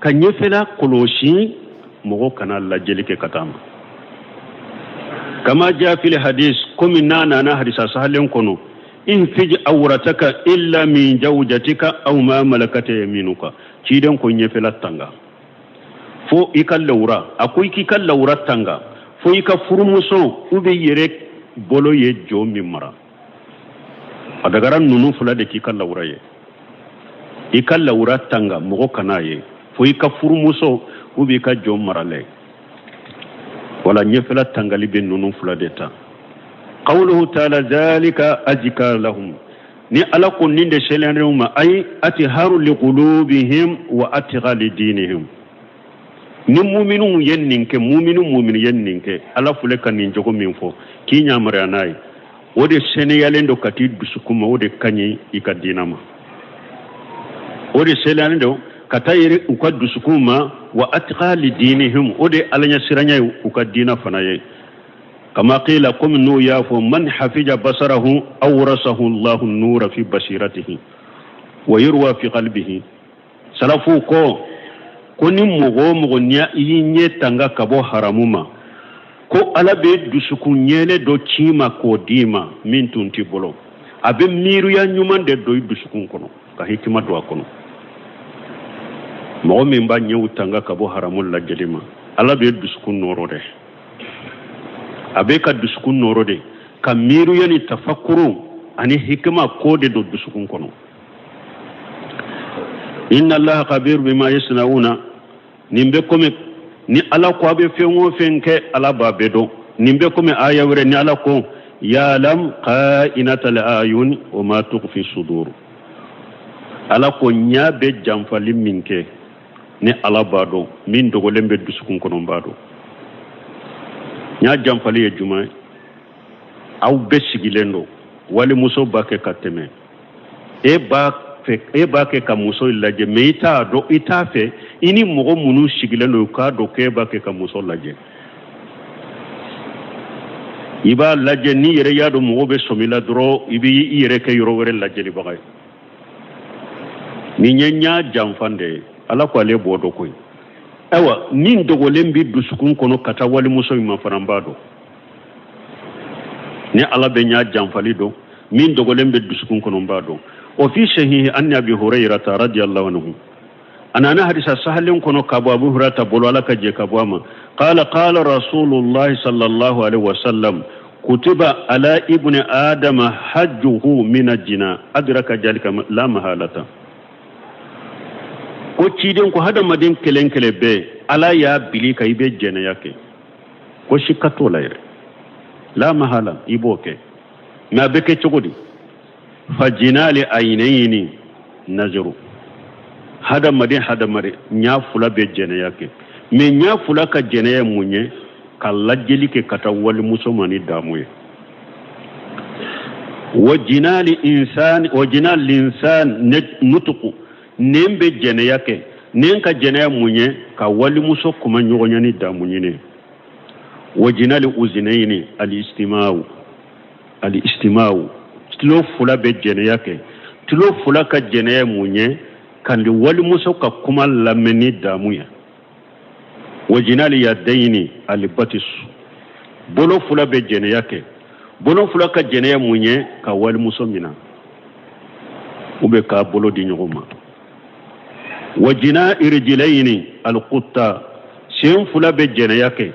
ka ɲɛfɛla kɔlɔsi mɔgɔ kana lajɛli kɛ ka taa ma. Kama ja fil hadis, komi n'a nana hadisa sahalen kɔnɔ, ihfij awrataka illa min jawjatika aw ma malakat yaminuka. Ciden ko ɲɛfɛla tanga fo i ka lawura, a ko i k'i ka lawura tanga fo i ka furumuso u bɛ yɛrɛ bolo ye jɔn min mara. A dagara ninnu fila de k'i ka lawura ye. I ka lawura tanga mɔgɔ kan'a ye fo i ka furumuso u b'i ka jɔn maralen. Wala ɲɛfɛla tangali bɛ ninnu fila de ta. Qawluhu taala zalika azka lahum, ni Ala ko nin de sɛlɛndenw ma, ayi atharu liqulubihim wa atqa lidinihim. Ni muminuw ye nin kɛ, muminu muminu ye nin kɛ, Ala filɛ ka nin jogo min fɔ k'i ɲamariya n'a ye, o de sɛnɛyalen don ka t'i dusukun ma, o de ka ɲi i ka diina ma, o de sɛnɛyalen don ka taa yɛrɛ u ka dusukun ma. Wa atqa lidinihim, o de alaɲɛsiranya ye u ka diina fana ye. Kama qila, komi n'u y'a fɔ, man hafija basarahu awrasahu allahu nura fi basiratihi wa yurwa fi qalbihi. Salafuw ko ni mɔgɔ o mɔgɔ ni i y'i ɲɛ tanga ka bɔ haramu ma, ko Ala bɛ dusukun ɲɛlɛ dɔ ci ma k'o d'i ma min tun t'i bolo. A bɛ miiriya ɲuman de don i dusukun kɔnɔ ka hikima don a kɔnɔ. Mɔgɔ min b'a ɲɛw tanga ka bɔ haramu lajɛli ma, Ala bɛ dusukun nɔɔrɔ dɛ, a bɛ ka dusukun nɔɔrɔ de ka miiriya ni tafakuru ani hikima ko de don dusukun kɔnɔ. Inna allaha khabir bima yasnauna. Nin bɛ komi ni Ala ko a bɛ fɛn o fɛn kɛ, Ala b'a bɛɛ dɔn. Nin bɛ komi aya wɛrɛ ni Ala ko ya'lam kha'inatal a'yun wa ma tukhfi sudur. Ala ko ɲa bɛ janfali min kɛ, ni Ala b'a dɔn, min dogolen bɛ dusukun kɔnɔ n b'a dɔn. Ɲa janfali ye jumɛn ye? Aw bɛɛ sigilen don, walimuso b'a kɛ ka tɛmɛ, e b'a fɛ, e b'a kɛ ka muso lajɛ, mais i t'a dɔn, i t'a fɛ i ni mɔgɔ minnu sigilen don u k'a dɔn k'e b'a kɛ ka muso lajɛ. I b'a lajɛ, n'i yɛrɛ y'a dɔn mɔgɔ bɛ sɔmi la dɔrɔn, i b'i yɛrɛ kɛ yɔrɔ wɛrɛ lajɛlibaga ye. Nin ye ɲa janfan de ye. Ala ko ale b'o dɔn koyi. Ayiwa, min dogolen bɛ dusukun kɔnɔ ka taa walimuso in ma fana, n b'a dɔn. Ni Ala bɛ ɲa janfali dɔn, min dogolen bɛ dusukun kɔnɔ n b'a dɔn. O fi sahihi an Abi Hurayrata radiyallahu anhu, a nana hadisa sahalen kɔnɔ ka bɔ Abu Hurayrata bolo, Ala ka jɛ ka bɔ a ma, qala qala rasulullahi sallallahu alaihi wasallam kutiba ala ibni adama hajjuhu min jina adraka jalika la mahalata. Ko ciden ko hadamaden kelen kelen bɛɛ, Ala y'a bili ka i bɛ jɛnɛya kɛ, ko sika t'o la yɛrɛ, la mahala i b'o kɛ. Mais a bɛ kɛ cogo di? Fa jinali ayinayini naziru. Hadamaden hadamaden ɲa fula bɛ jɛnɛya kɛ, mais ɲa fula ka jɛnɛya ye mun ye? Ka lajɛli kɛ ka taa walimuso ma ni damu ye. Wa jinali insani wa jinal insan nutuku, nɛn bɛ jɛnɛya kɛ. Nɛn ka jɛnɛya mun ye? Ka walimuso kuma ɲɔgɔnya ni damu ɲini. Wa jinali uzinayini alistimaawu, alistimaawu, tulo fula bɛ jɛnɛya kɛ. Tulo fula ka jɛnɛya mun ye? Ka walimuso ka kuma lamɛn ni damu ye. Wa jinali yadayini alibatisu, bolo fula bɛ jɛnɛya kɛ. Bolo fula ka jɛnɛya mun ye? Ka walimuso mina ou bien k'a bolo di ɲɔgɔn ma. Wa jina irijilayini alkutta, sen fula bɛ jɛnɛya kɛ.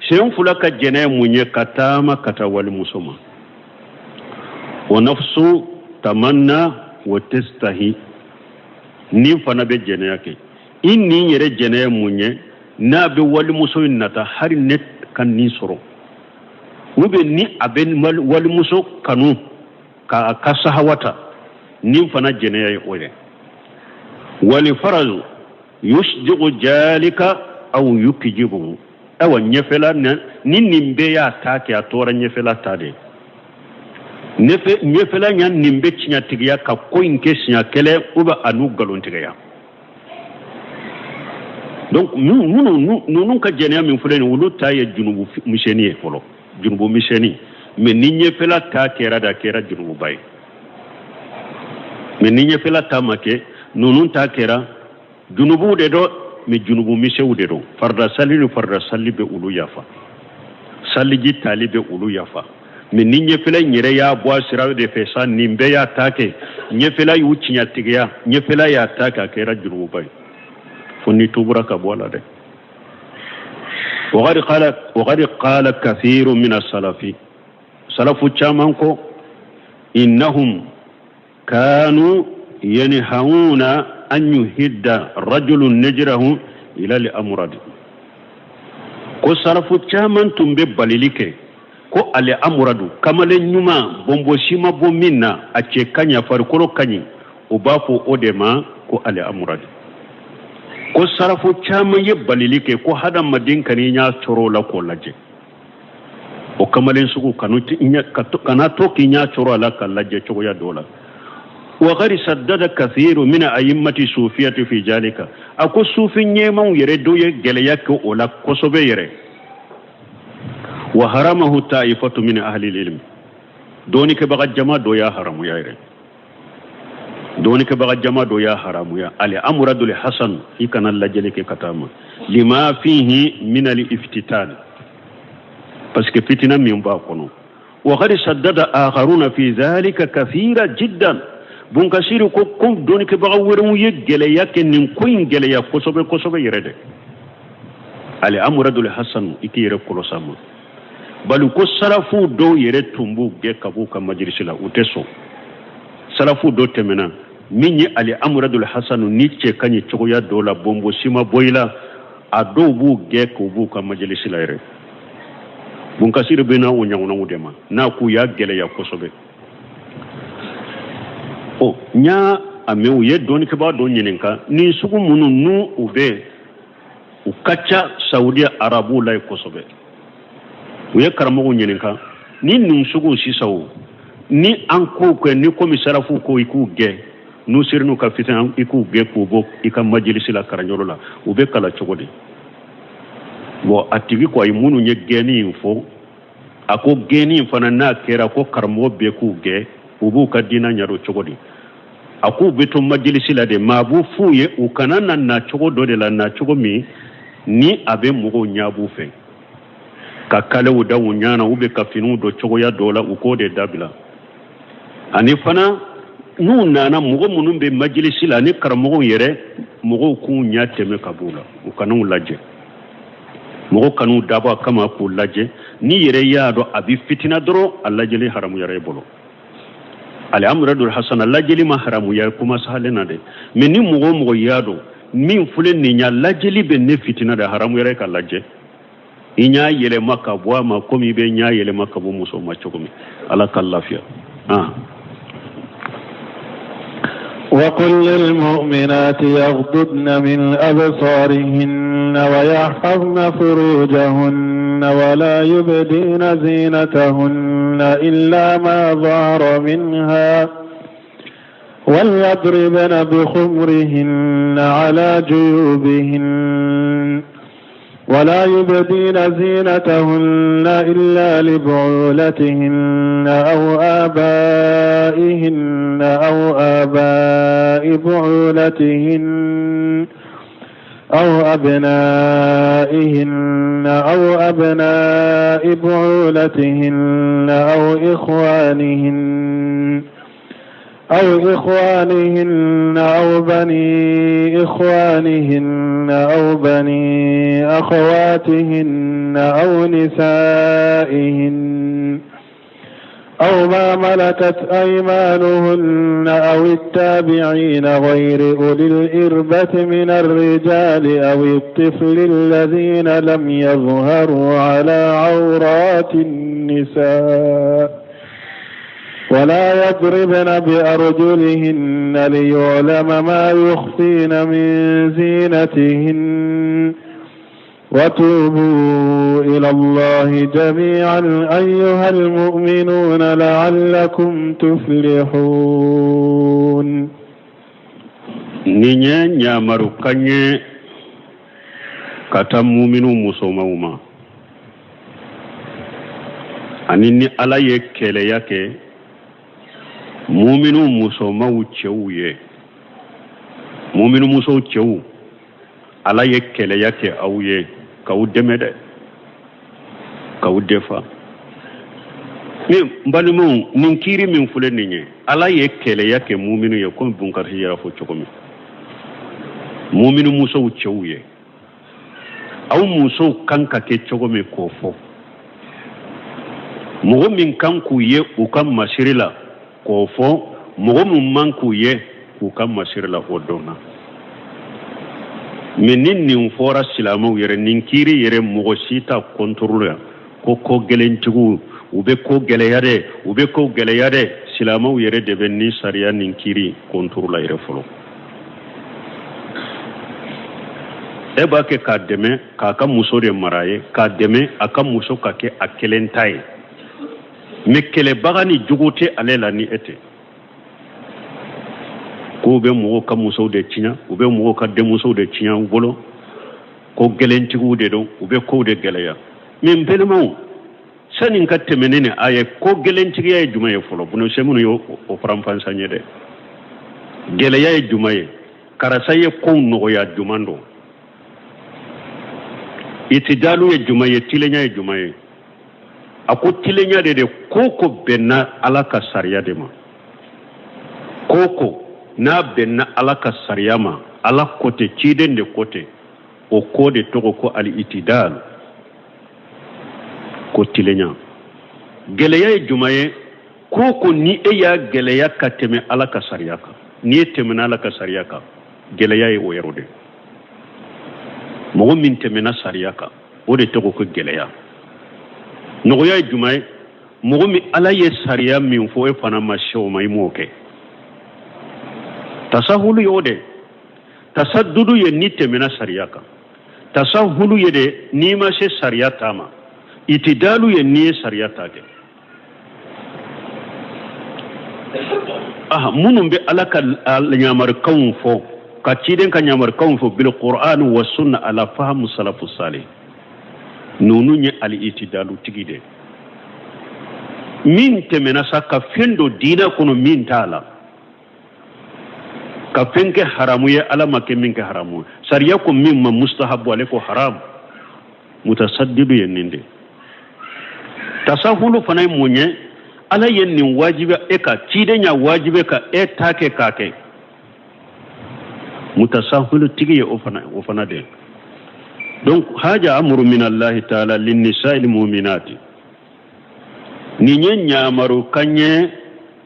Sen fula ka jɛnɛya mun ye? Ka taama ka taa walimuso ma. Wa nafsu tamanna wa testahi, ni fana bɛ jɛnɛya kɛ. I ni yɛrɛ jɛnɛya mun ye? N'a bɛ walimuso in nata hali ne ka nin sɔrɔ, ou bien ni a bɛ walimuso kanu k'a ka sahawata, nin fana jɛnɛya ye o ye. Wali farazu yusdiqu jalika aw yukijibu. Ayiwa, ɲɛfɛla ni nin bɛɛ y'a ta kɛ, a tora ɲɛfɛla ta de. Ɲɛfɛla ɲa nin bɛ tiɲɛtigiya ka ko in kɛ siɲɛ kelen, ou bien a n'u nkalontigiya. Donc minnu ninnu ka jɛnɛya min filɛ nin, olu ta ye junubu misɛnnin ye fɔlɔ, junubu misɛnnin. Mais ni ɲɛfɛla ta kɛra de, a kɛra junububa ye. Mais ni ɲɛfɛla ta ma kɛ, ninnu ta kɛra junubuw de dɔ, mais junubu misɛnw de don. Farida sali ni farida sali bɛ olu yafa, saliji tali bɛ olu yafa. Mais ni ɲɛfɛla in yɛrɛ y'a bɔ a sira de fɛ sa, nin bɛɛ y'a ta kɛ, ɲɛfɛla y'u tiɲɛtigiya, ɲɛfɛla y'a ta kɛ, a kɛra junububa ye, fo ni tubura ka bɔ a la dɛ. Waqad qala kathiru min as-salafi, salafu caman ko innahum kanu yanhauna an yuhidda rajulu najrahu ila li amrad, ko salafu caman tun bɛ balili kɛ ko ale amuradu kamalen ɲuman bɔnbɔsi ma bɔ min na, a cɛ ka ɲi, a farikolo ka ɲi, u b'a fɔ o de ma ko ale amuradu. Ko salafu caman ye balili kɛ ko hadamaden kan'i ɲa cɔrɔ o la k'o lajɛ, o kamalen sugu kana to k'i ɲa cɔrɔ a la ka lajɛ cogoya dɔ la. Wa qad saddada kathiru min a'immati sufiyati fi jalika, a ko sufi ɲɛmaw yɛrɛ dɔ ye gɛlɛya kɛ o la kosɛbɛ yɛrɛ. Wa haramahu ta'ifatu min ahli ilmi, dɔɔnikɛbaga jama dɔ y'a haramuya yɛrɛ, dɔɔnikɛbaga jama dɔ y'a haramuya. Ale amuradul hasan, i kana lajɛli kɛ ka taa ma, lima fihi min al iftitan, parce que fitina min b'a kɔnɔ. Wa qad saddada akharuna fi dhalika kathira jiddan, Bunkasiri ko ko dɔɔnikɛbaga wɛrɛw ye gɛlɛya kɛ nin ko in gɛlɛya kosɛbɛ kosɛbɛ yɛrɛ dɛ. Ale amuradul hasan, i k'i yɛrɛ kɔlɔsi a ma. Bali ko salafu dɔw yɛrɛ tun b'u gɛn ka b'u ka majilisi la, u tɛ sɔn. Salafu dɔ tɛmɛna min ye ale amuradul hasan ni cɛ ka ɲi cogoya dɔw la, bɔnbɔsi ma bɔ i la, a dɔw b'u gɛn k'u b'u ka majilisi la yɛrɛ. Bunkasiri bɛ na o ɲɔgɔnnaw de ma n'a k'u y'a gɛlɛya kosɛbɛ. Ɔ, n y'a a mɛn u ye dɔnnikɛbaa dɔ ɲininka nin sugu minnu n'u u bɛ u ka ca Saudiya arabuw la yen kosɛbɛ. U ye karamɔgɔw ɲininka ni nin sugu sisan o ni an k'o kɛ ni komi sarafu ko i k'u gɛn n'u sera n'u ka fitina i k'u gɛn k'u bɔ i ka majilisi la karanyɔrɔ la, u bɛ kalan cogo di? Bon, a tigi ko ayi, minnu ye gɛnni in fɔ, a ko gɛnni in fana n'a kɛra ko karamɔgɔ bɛɛ k'u gɛn, u b'u ka diinɛ ɲɛdɔn cogo di? A k'u bɛ to majilisi la de, maa b'u f'u ye u kana na nacogo dɔ de la, nacogo min ni a bɛ mɔgɔw ɲɛ b'u fɛ, ka kalew da u ɲɛ na, u bɛ ka finiw don cogoya dɔ la, u k'o de dabila. Ani fana n'u nana mɔgɔ minnu bɛ majilisi la ani karamɔgɔw yɛrɛ, mɔgɔw k'u ɲɛ tɛmɛ ka b'u la, u kan'u lajɛ, mɔgɔ kan'u dabɔ a kama k'u lajɛ. N'i yɛrɛ y'a dɔn a bɛ fitina dɔrɔn, a lajɛli haramuyara i bolo. Ale amuradul hasana lajɛli ma haramuya kuma sahalen na dɛ, mais ni mɔgɔ o mɔgɔ y'a dɔn min filɛ nin ya lajɛli bɛ ne fitina de, haramuyara ka lajɛ. I ɲa yɛlɛma ka bɔ a ma komi i bɛ ɲa yɛlɛma ka bɔ muso ma cogo min. Ala ka lafiya. وقل للمؤمنات يغضضن من أبصارهن ويحفظن فروجهن ولا يبدين زينتهن إلا ما ظهر منها وليضربن بخمرهن على جيوبهن ولا يبدين زينتهن إلا لبعولتهن أو آبائهن أو آباء بعولتهن أو أبنائهن أو أبناء بعولتهن أو إخوانهن أو إخوانهن أو بني إخوانهن أو بني أخواتهن أو نسائهن أو ما ملكت أيمانهن أو التابعين غير أولي الإربة من الرجال أو الطفل الذين لم يظهروا على عورات النساء ولا يضربن بأرجلهن ليعلم ما يخفين من زينتهن وتوبوا إلى الله جميعا أيها المؤمنون لعلكم تفلحون. Nin ye ɲamarukan ye ka taa muminu musomanw ma, ani ni Ala ye keleya kɛ muminu musomanw cɛw ye, muminu musow cɛw, Ala ye keleya kɛ aw ye k'aw dɛmɛ dɛ, k'aw defa. Ni n balimaw, nin kiiri min filɛ nin ye, Ala ye keleya kɛ muminu ye, komi Bunkarisi yɛrɛ fɔ cogo min, muminu musow cɛw ye, aw musow kan ka kɛ cogo min k'o fɔ, mɔgɔ min kan k'u ye u ka masiri la k'o fɔ, mɔgɔ min man k'u ye k'u ka masiri la, o dɔnna. Mais ni nin fɔra silamɛw yɛrɛ, nin kiiri yɛrɛ, mɔgɔ si t'a kɔntɔrɔlo yan ko ko gɛlɛntigiw, u bɛ ko gɛlɛya dɛ, u bɛ ko gɛlɛya dɛ. Silamɛw yɛrɛ de bɛ nin sariya nin kiiri kɔntɔrɔ la yɛrɛ fɔlɔ. E b'a kɛ k'a dɛmɛ k'a ka muso de mara ye, k'a dɛmɛ a ka muso ka kɛ a kelen ta ye. Mais kɛlɛbaga ni jugu tɛ ale la ni e tɛ. K'u bɛ mɔgɔw ka musow de tiɲɛ, u bɛ mɔgɔw ka denmusow de tiɲɛ u bolo, ko gɛlɛntigiw de don, u bɛ kow de gɛlɛya. Mais n balimaw, sani ka tɛmɛ ni nin a ye, ko gɛlɛntigiya ye jumɛn ye fɔlɔ? Bunu minnu ye o faranfansan ye dɛ. Gɛlɛya ye jumɛn ye? Karisa ye kow nɔgɔya jumɛn don? Itidalu ye jumɛn ye? Tilenya ye jumɛn ye? A ko tilenya de ko ko bɛnna Ala ka sariya de ma, ko ko n'a bɛnna Ala ka sariya ma, Ala ko tɛ, ciden de ko tɛ, o ko de tɔgɔ ko ali itidal, ko tilenya. Gɛlɛya ye jumɛn ye? Ko ko ni e y'a gɛlɛya ka tɛmɛ Ala ka sariya kan, n'i ye tɛmɛna Ala ka sariya kan, gɛlɛya ye o yɔrɔ de. Mɔgɔ min tɛmɛna sariya kan, o de tɔgɔ ko gɛlɛya. Nɔgɔya ye jumɛn ye? Mɔgɔ min Ala ye sariya min fɔ, e fana ma se o ma, i m'o kɛ. Tasahulu ye o de. Tasadudu ye n'i tɛmɛna sariya kan. Tasahulu ye de n'i ma se sariya ta ma. Itidalu ye n'i ye sariya ta kɛ. Aha, minnu bɛ Ala ka ɲamarikanw fɔ, ka ciden ka ɲamarikanw fɔ bil Qur'an wa sunna ala fahamu salafu salih, ninnu ye ali itidalu tigi de. Min tɛmɛna sa ka fɛn dɔ diinɛ kɔnɔ min t'a la, ka fɛn kɛ haramu ye, Ala ma kɛ min kɛ haramu ye, sariya ko min ma mustahabu, ale ko haramu, mutasaddidu ye nin de. Tasahulu fana ye mun ye? Ala ye nin wajibi e ka, ciden y'a wajibi ka e ta kɛ k'a kɛ, mutasahulu tigi ye o fana de. Donc haja amru min Allahi taala linnisa'i mu'minati, nin ye ɲamaru kan ye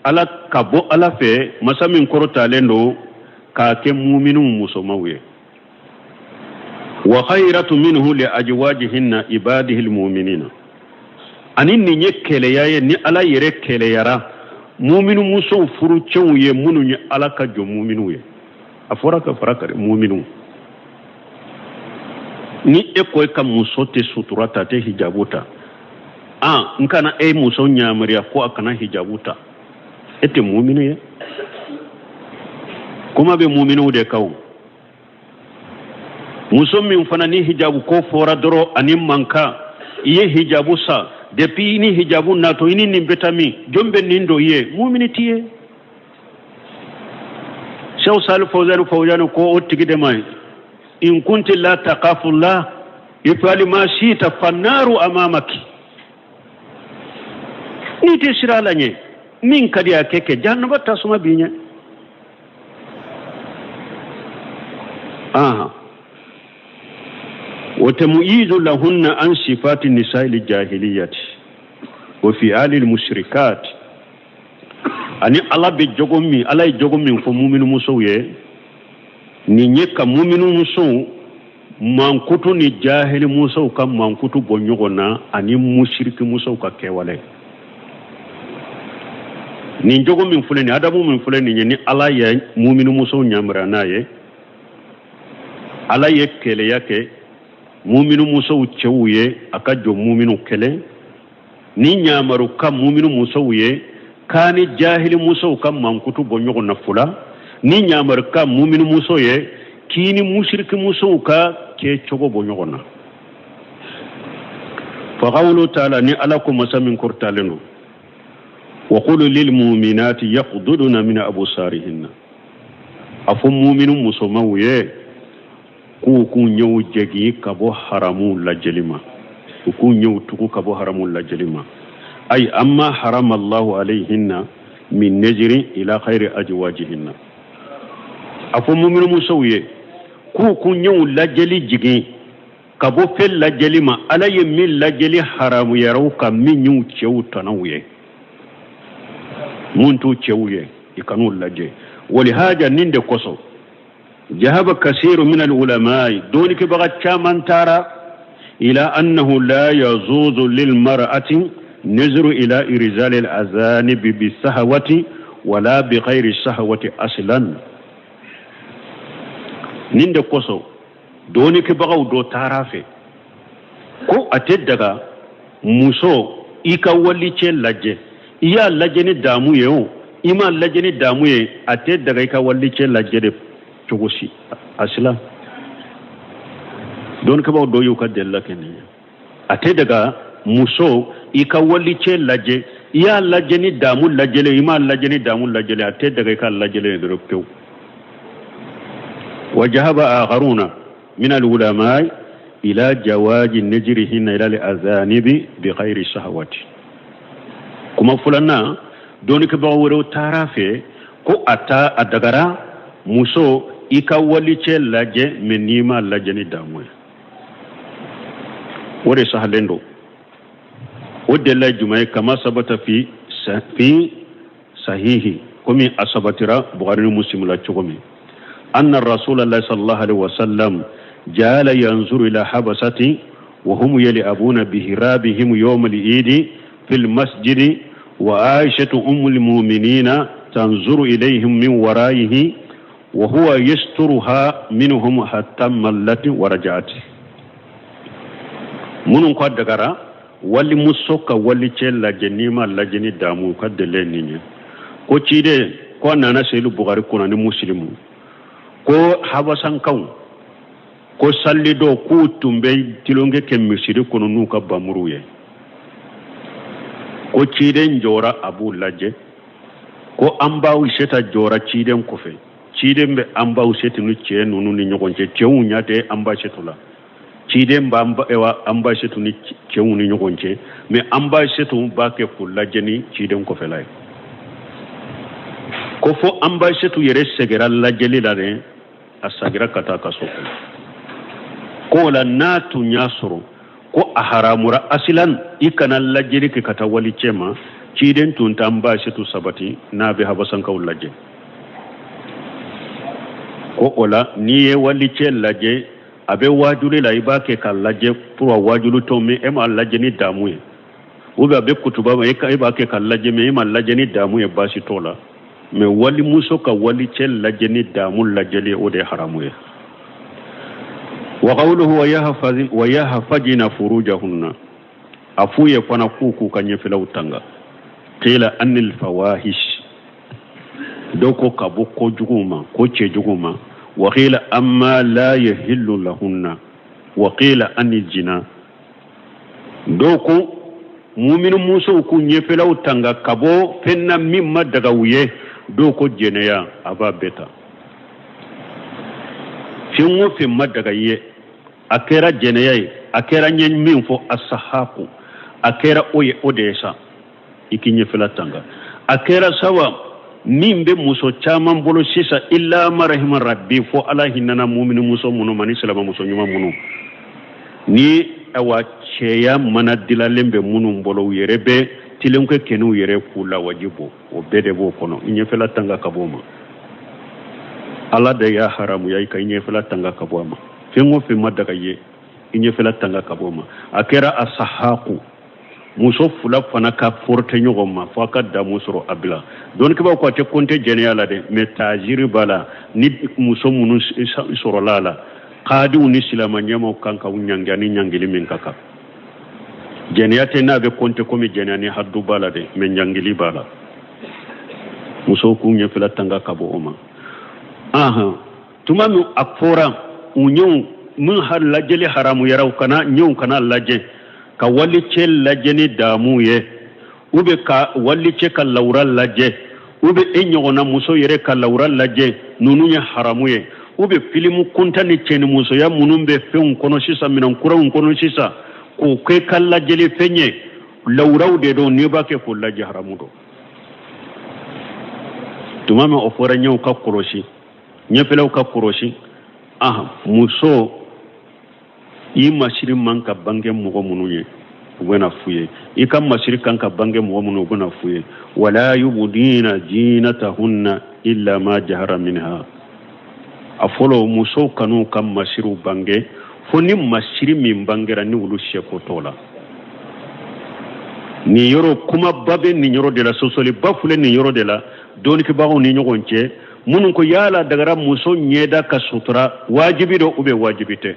Ala ka bɔ Ala fɛ, masa min kɔrɔtalen don, k'a kɛ muminuw musomaw ye. Wa khayratu minhu li ajwajihinna ibadihi almu'minina, ani nin ye keleya ye ni Ala yɛrɛ keleyara Muminu musow furucɛw ye minnu ye Ala ka jɔn muminu ye. A fɔra ka fara kari muminu. Ni e ko e ka muso tɛ sutura ta, a tɛ hijabu ta, an n kana e muso ɲamariya ko a kana hijabu ta, e tɛ muminu ye. Kuma bɛ muminuw de kan o. Muso min fana ni hijabu ko fɔra dɔrɔn ani mankan, i ye hijabu san depuis i ni hijabu natɔ, i ni nin bɛ taa min, jɔn bɛ nin don i ye? Mumini t'i ye. Sew Sali Fawzani Fawzani ko o tigi de ma ye, in kunti la takafullah ifali ma sita fannaru amamaki. N'i tɛ siran Ala ɲɛ, min ka di a kɛ kɛ, jahanama tasuma b'i ɲɛ. Aha wa tamyizu lahunna an sifati nisa'il jahiliyati wa fi'alil mushrikat. Ani Ala bɛ jogo min, Ala ye jogo min fɔ muminu musow ye, nin ye ka muminu musow mankutu ni jahili musow ka mankutu bɔ ɲɔgɔn na ani musiriki musow ka kɛwale. Nin jogo min filɛ nin, adabu min filɛ nin ye, ni Ala ye muminu musow yamaruya n'a ye, Ala ye keleya kɛ muminu musow cɛw ye a ka jɔn muminu kelen ni ɲamaru ka muminu musow ye k'a ni jahili musow ka mankutu bɔ ɲɔgɔn na fula, ni ɲamaru ka muminu muso ye k'i ni musiriki musow ka kɛcogo bɔ ɲɔgɔn na. Fa qawlu taala, ni Ala ko masa min kɔrɔtalen don, wa qulu lil muminati yaghdudna min absarihinna, a fɔ muminu musomanw ye k'u k'u ɲɛw jɛgi ka bɔ haramu lajɛli ma, u k'u ɲɛw tugu ka bɔ haramu lajɛli ma. Ay amma harama Allahu alayhinna min najri ila khayri ajwajihinna. A fɔ muminu musow ye k'u k'u ɲɛw lajɛli jigin ka bɔ fɛn lajɛli ma, Ala ye min lajɛli haramuyara u kan, min y'u cɛw tɔnɔw ye, mun t'u cɛw ye, i kan'u lajɛ. Walihaja, nin de kosɔn, jahaba kasiru min al-ulamai, dɔnnikɛbaga caman taara ila annahu la yajuzu lil mar'ati nazru ila irzali al-azanibi bi sahawati wala bi ghairi sahawati aslan. Nin de kosɔn dɔnnikɛbagaw dɔ taara fɛ ko a tɛ daga muso i ka walicɛ lajɛ, i y'a lajɛ ni damu ye o, i m'a lajɛ ni damu ye, a tɛ daga i ka walicɛ lajɛ de cogo si a sila. Dɔnnikɛbaaw dɔ y'u ka delila kɛ nin ye, a tɛ daga muso i ka walicɛ lajɛ, i y'a lajɛ ni damu lajɛlen, i m'a lajɛ ni damu lajɛlen, a tɛ daga i ka lajɛlen ye dɔrɔn pewu. Wa jahaba akharuna min al-ulama ila jawaji najrihinna ila al-azanibi bi ghairi shahawati. Kuma filanan, dɔnnikɛbaga wɛrɛw taara fɛ ko a ta a dagara muso i ka walicɛ lajɛ, mɛ n'i m'a lajɛ ni damu ye, o de sahalen don. O delila ye jumɛn ye? Kama sabata fi fi sahihi, komi a sabatira Bukhari ni Muslim la cogo min, anna rasulallah sallallahu alaihi wasallam jala yanzuru ila habasati wa hum yal'abuna bihirabihim yawm al-eid fil masjid wa aishatu ummul mu'minina tanzuru ilayhim min waraihi wa huwa yasturuha minhum hatta mallat wa raja'at. Minnu ko a dagara walimuso ka walicɛ lajɛ n'i ma lajɛ ni damu, ka délai nin ye ko ciden ko a nana seli Bukari kunna ni Musilimu ko habasankaw ko sali dɔ k'u tun bɛ tulonkɛ kɛ misiri kɔnɔ n'u ka bamuruw ye, ko ciden jɔra a b'u lajɛ, ko an ba Ayiseta jɔra ciden kɔfɛ, ciden bɛ an ba Ayiseta ni cɛ ninnu ni ɲɔgɔn cɛ, cɛw ɲɛ tɛ an ba Ayiseta la, ciden b'an ba Ayiseta ni cɛw ni ɲɔgɔn cɛ, mɛ an ba Ayiseta b'a kɛ k'u lajɛ ni ciden kɔfɛla ye, ko fo an ba Ayiseta yɛrɛ sɛgɛra lajɛli la dɛ, a sagira ka taa ka so kɔnɔ. Ko o la n'a tun y'a sɔrɔ ko a haramura asilan i kana lajɛli kɛ ka taa walicɛ ma, ciden tun t'an ba Ayiseta sabati n'a bɛ habasankaw lajɛ. Ko o la n'i ye walicɛ lajɛ a bɛ waajuli la, i b'a kɛ k'a lajɛ pour a waajuli tɔ, mɛ e m'a lajɛ ni damu ye. Ou bien a bɛ kutuba ma, e b'a kɛ ka lajɛ, mais e m'a lajɛ ni damu ye, baasi t'o la. Mais walimuso ka walicɛ lajɛ ni damu lajɛli, o de ye haramu ye. Wa qawluhu wa yahfazna furujahunna, a f'u ye fana k'u k'u ka ɲɛfɛlaw tanga. Qila anil fawahish, dɔw ko ka bɔ ko juguw ma, ko cɛjuguw ma. Wa qila amma la yahillu lahunna, wa qila anil jina, dɔw ko mumini musow k'u ɲɛfɛlaw tanga ka bɔ fɛn na min ma daga u ye. Dɔw ko jɛnɛya, a b'a bɛɛ ta. Fɛn o fɛn ma daga i ye, a kɛra jɛnɛya ye, a kɛra n ye min fɔ asahaku, a kɛra o ye, o de ye sa, i k'i ɲɛfɛla tanga. A kɛra sawa min bɛ muso caman bolo sisan, illa ma rahima rabbi, fo Ala hinɛna mumini muso minnu ma ni silamɛmuso ɲuman minnu ni awa cɛya mana dilalen bɛ minnu bolo, u yɛrɛ bɛ tilenkɛ kɛ n'u yɛrɛ k'u lawaji bɔ, o bɛɛ de b'o kɔnɔ. I ɲɛfɛla tanga ka bɔ o ma. Ala de y'a haramuya i ka i ɲɛfɛla tanga ka bɔ a ma. Fɛn o fɛn ma daga i ye, i ɲɛfɛla tanga ka bɔ o ma. A kɛra a sahaku, muso fila fana ka forote ɲɔgɔn ma fo a ka damu sɔrɔ a bila. Dɔnnikɛbaaw ko a tɛ kɔnte jɛnɛya la dɛ, mais taaziri b'a la. Ni muso minnu sɔrɔla a la, kaadiw ni silama ɲɛmaw kan ka u ɲangi ani ɲangili min ka kan. Jɛnɛya tɛ n'a bɛ kɔnte komi jɛnɛya ni hadu b'a la dɛ, mais ɲangili b'a la. Musow k'u ɲɛfɛla tanga ka bɔ o ma. Ahan, tuma min a fɔra u ɲɛw min har lajɛli haramuyara, u kana ɲɛw kana lajɛ ka walicɛ lajɛ ni damu ye, ou bien ka walicɛ ka lawura lajɛ, ou bien e ɲɔgɔnna muso yɛrɛ ka lawura lajɛ, ninnu ye haramu ye. Ou bien filimu kuntan ni cɛnimusoya minnu bɛ fɛnw kɔnɔ sisan, minɛn kuraw kɔnɔ sisan, k'o kɛ ka lajɛli fɛn ye, lawuraw de don, n'i b'a kɛ k'o lajɛ, haramu don. Tuma min o fɔra ɲɛw ka kɔlɔsi, ɲɛfɛlaw ka kɔlɔsi. Ahan, muso i masiri man ka bange mɔgɔ minnu ye, u bɛna f'u ye. I ka masiri kan ka bange mɔgɔ minnu, u bɛna f'u ye. Wala yubudina jinatahunna illa ma jahara minha. A fɔlɔ, musow kan'u ka masiriw bange fo ni masiri min bangera ni olu seko t'o la. Nin yɔrɔ kumaba bɛ nin yɔrɔ de la, sɔsɔliba filɛ nin yɔrɔ de la dɔnnikɛbagaw ni ɲɔgɔn cɛ, minnu ko yala dagara muso ɲɛda ka sutura wajibi don ou bien wajibi tɛ.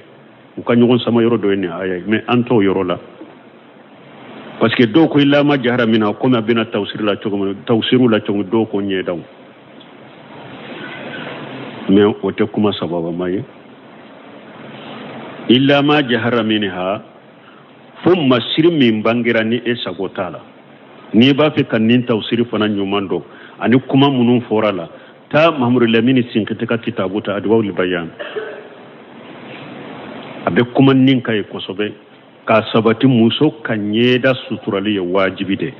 U ka ɲɔgɔn sama yɔrɔ dɔ ye nin aya ye, mais an t'o yɔrɔ la, parce que dɔw ko illa ma jahara minha, komi a bɛna tawusiri la cogo min, tawusiriw la cogo min, dɔw ko ɲɛdaw, mais o tɛ kuma sababama ye. Illa ma jahara minha, fo masiri min bangera ni e sago t'a la. N'i b'a fɛ ka nin tawusiri fana ɲuman dɔn ani kuma minnu fɔra la, taa Mahamadu Lamini Sinkiti ka kitabu ta, Adiwawul Bayan, a bɛ kuma nin kan ye kosɛbɛ k'a sabati muso ka ɲɛda suturali ye wajibi de.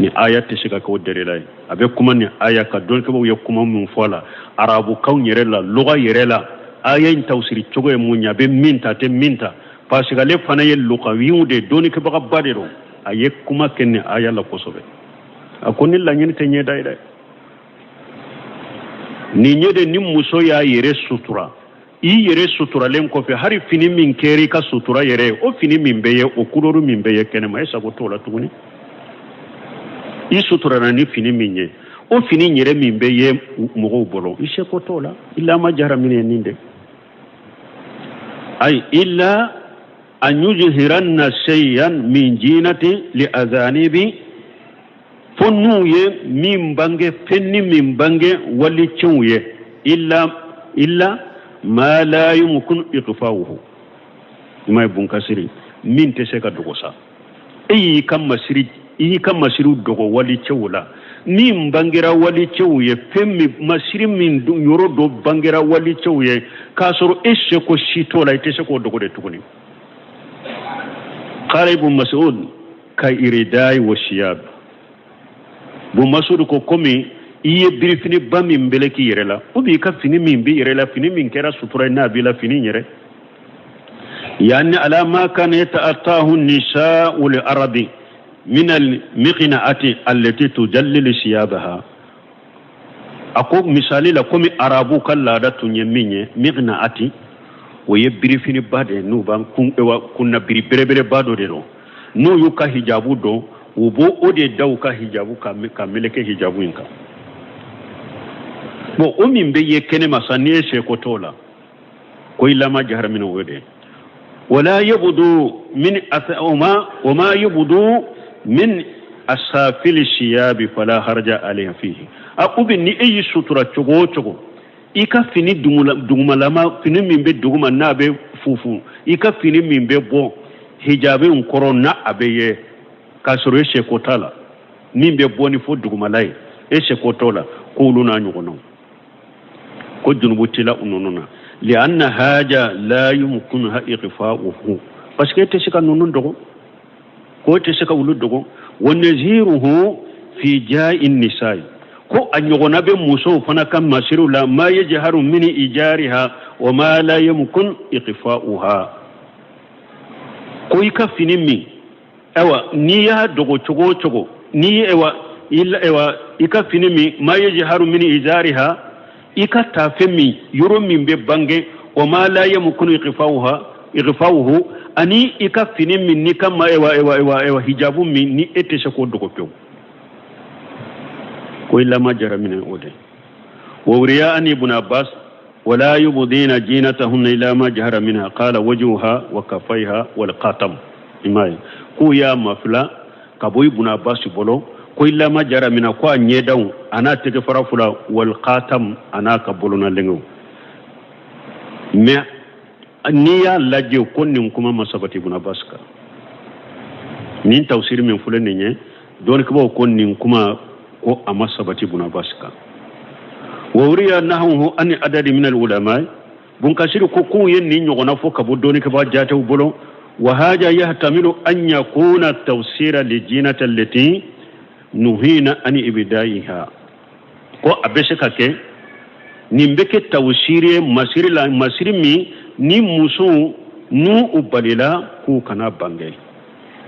Ni aya tɛ se ka kɛ o dalila ye. A bɛ kuma ni aya ka dɔnnikɛbaaw ye kuma min fɔ a la arabukanw yɛrɛ la, lɔga yɛrɛ la, aya in tawusiri cogo ye mun ye, a bɛ min ta, a tɛ min ta, parce que ale fana ye lugawiw de dɔnnikɛbagaba de don. A ye kuma kɛ ni aya la kosɛbɛ. A ko ni laɲini tɛ ɲɛda ye dɛ, nin ye de ni muso y'a yɛrɛ sutura, i yɛrɛ suturalen kɔfɛ, hali fini min kɛra i ka sutura yɛrɛ ye, o fini min bɛ ye, o kulɔri min bɛ ye kɛnɛma, e sago t'o la tuguni. I suturara ni fini min ye, o fini yɛrɛ min bɛ ye mɔgɔw bolo, i seko t'o la. Illa ma jahara minha ye nin de. Ayi, illa an yuzhiranna shay'an min jinati li azanibi, fo n'u ye min bange, fɛn ni min bange walicɛw ye, illa ma la yumkinu ikhfa'uhu. I m'a ye bunkasiri min tɛ se ka dogo sa, e y'i ka masiri, i y'i ka masiriw dogo walicɛw la, min bangera walicɛw ye, fɛn min masiri min yɔrɔ dɔ bangera walicɛw ye k'a sɔrɔ e seko si t'o la, i tɛ se k'o dogo de tuguni. Qala Ibn Mas'ud ka iridai wa siyab. Bun Mas'ud ko komi i ye birifiniba min bɛlɛ k'i yɛrɛ la, ou bien i ka fini min b'i yɛrɛ la, fini min kɛra sutura ye n'a b'i la, fini yɛrɛ, yani ala ma kana yata'atahu nisa'u al-arabi min al-miqna'ati allati tujallilu siyabaha. A ko misali la, komi arabu ka laada tun ye min ye, miqna'ati, o ye birifiniba de ye, n'u b'an kun, kunna biri belebeleba dɔ de don. N'u y'u ka hijabu don, u b'o o de da u ka hijabu ka meleke hijabu in kan. Bon, o min bɛ ye kɛnɛma sa, n'i ye seko t'o la, ko illa ma jahara minha, o de wala yubdu min wa ma yubdu min asafili siyabi fala haraja alayha fihi. A ou bien ni e y'i sutura cogo o cogo, i ka fini dugumalama, fini min bɛ duguma n'a bɛ fufu, i ka fini min bɛ bɔ hijabi in kɔrɔ n'a a bɛ ye k'a sɔrɔ e seko t'a la, min bɛ bɔ ni fo dugumala ye, e seko t'o la, k'olu n'a ɲɔgɔnnaw, ko junubu t'i la ninnu na. Lianna haja la yumkinuha ikhfa'uhu, parce que e tɛ se ka ninnu dogo, ko e tɛ se ka olu dogo. Wa naziruhu fi ja'i nisa'i, ko a ɲɔgɔnna bɛ musow fana ka masiriw la, ma yajharu min ijariha wa ma la yumkin ikhfa'uha, ko i ka fini min, ayiwa, n'i y'a dogo cogo o cogo, n'i ayiwa, ayiwa, i ka fini min, ma yajharu min izariha, i ka taafe min, yɔrɔ min bɛ bange, wa ma la yumkinu ikhfa'uha ikhfa'uhu, ani i ka fini min n'i ka ma, ayiwa, ayiwa, ayiwa, ayiwa, hijabu min ni e tɛ se k'o dogo pewu, ko illa ma jahara minha, o de. Wa wuriya an ibn abbas wala yubdina jinatahunna illa ma jahara minha, qala wajhuha wa kaffayha wal khatam. I m'a ye k'u y'a mafila ka bɔ ibn abbas bolo ko illa ma jahara minha, ko a ɲɛdaw a n'a tɛgɛ fara fila, wal khatam, a n'a ka bolonalɛngɛw. Mais n'i y'a lajɛ ko nin kuma ma sabati ibn abbas kan. Nin tafsiri min filɛ nin ye, dɔnnikɛbaaw ko nin kuma ko a ma sabati ibn abbas kan. Wa wuriya nahwuhu an adadi min al ulama, bunkasiri ko k'u ye nin ɲɔgɔnna fɔ ka bɔ dɔnnikɛbaa jatew bolo. Wa haja yahtamilu an yakuna tafsira li jinati allati nuhina an ibdaiha, ko a bɛ se ka kɛ nin bɛ kɛ tawsiri ye masiri la, masiri min ni musow n'u u balila k'u kana bange,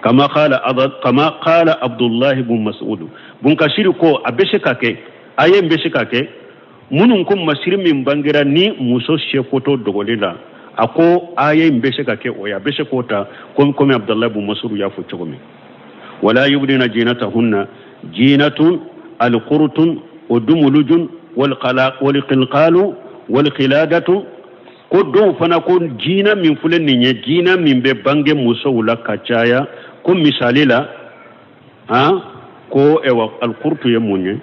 kama qala abdullahi bun mas'ud. Bunkasiri ko a bɛ se ka kɛ, a ye bɛ se ka kɛ minnu ko masiri min bangera ni muso seko t'o dogoli la, a ko aya in bɛ se ka kɛ o ye, a bɛ se k'o ta komi abdullahi bun mas'ud y'a fɔ cogo min. Wala yubdina jinatahunna, jinatun alqurtun wa dumulujun walqilqalu walqiladatu. Ko dɔw fana ko jina min filɛ nin ye, jina min bɛ bange musow la ka caya, ko misali la, han, ko ewa alqurtu ye mun ye?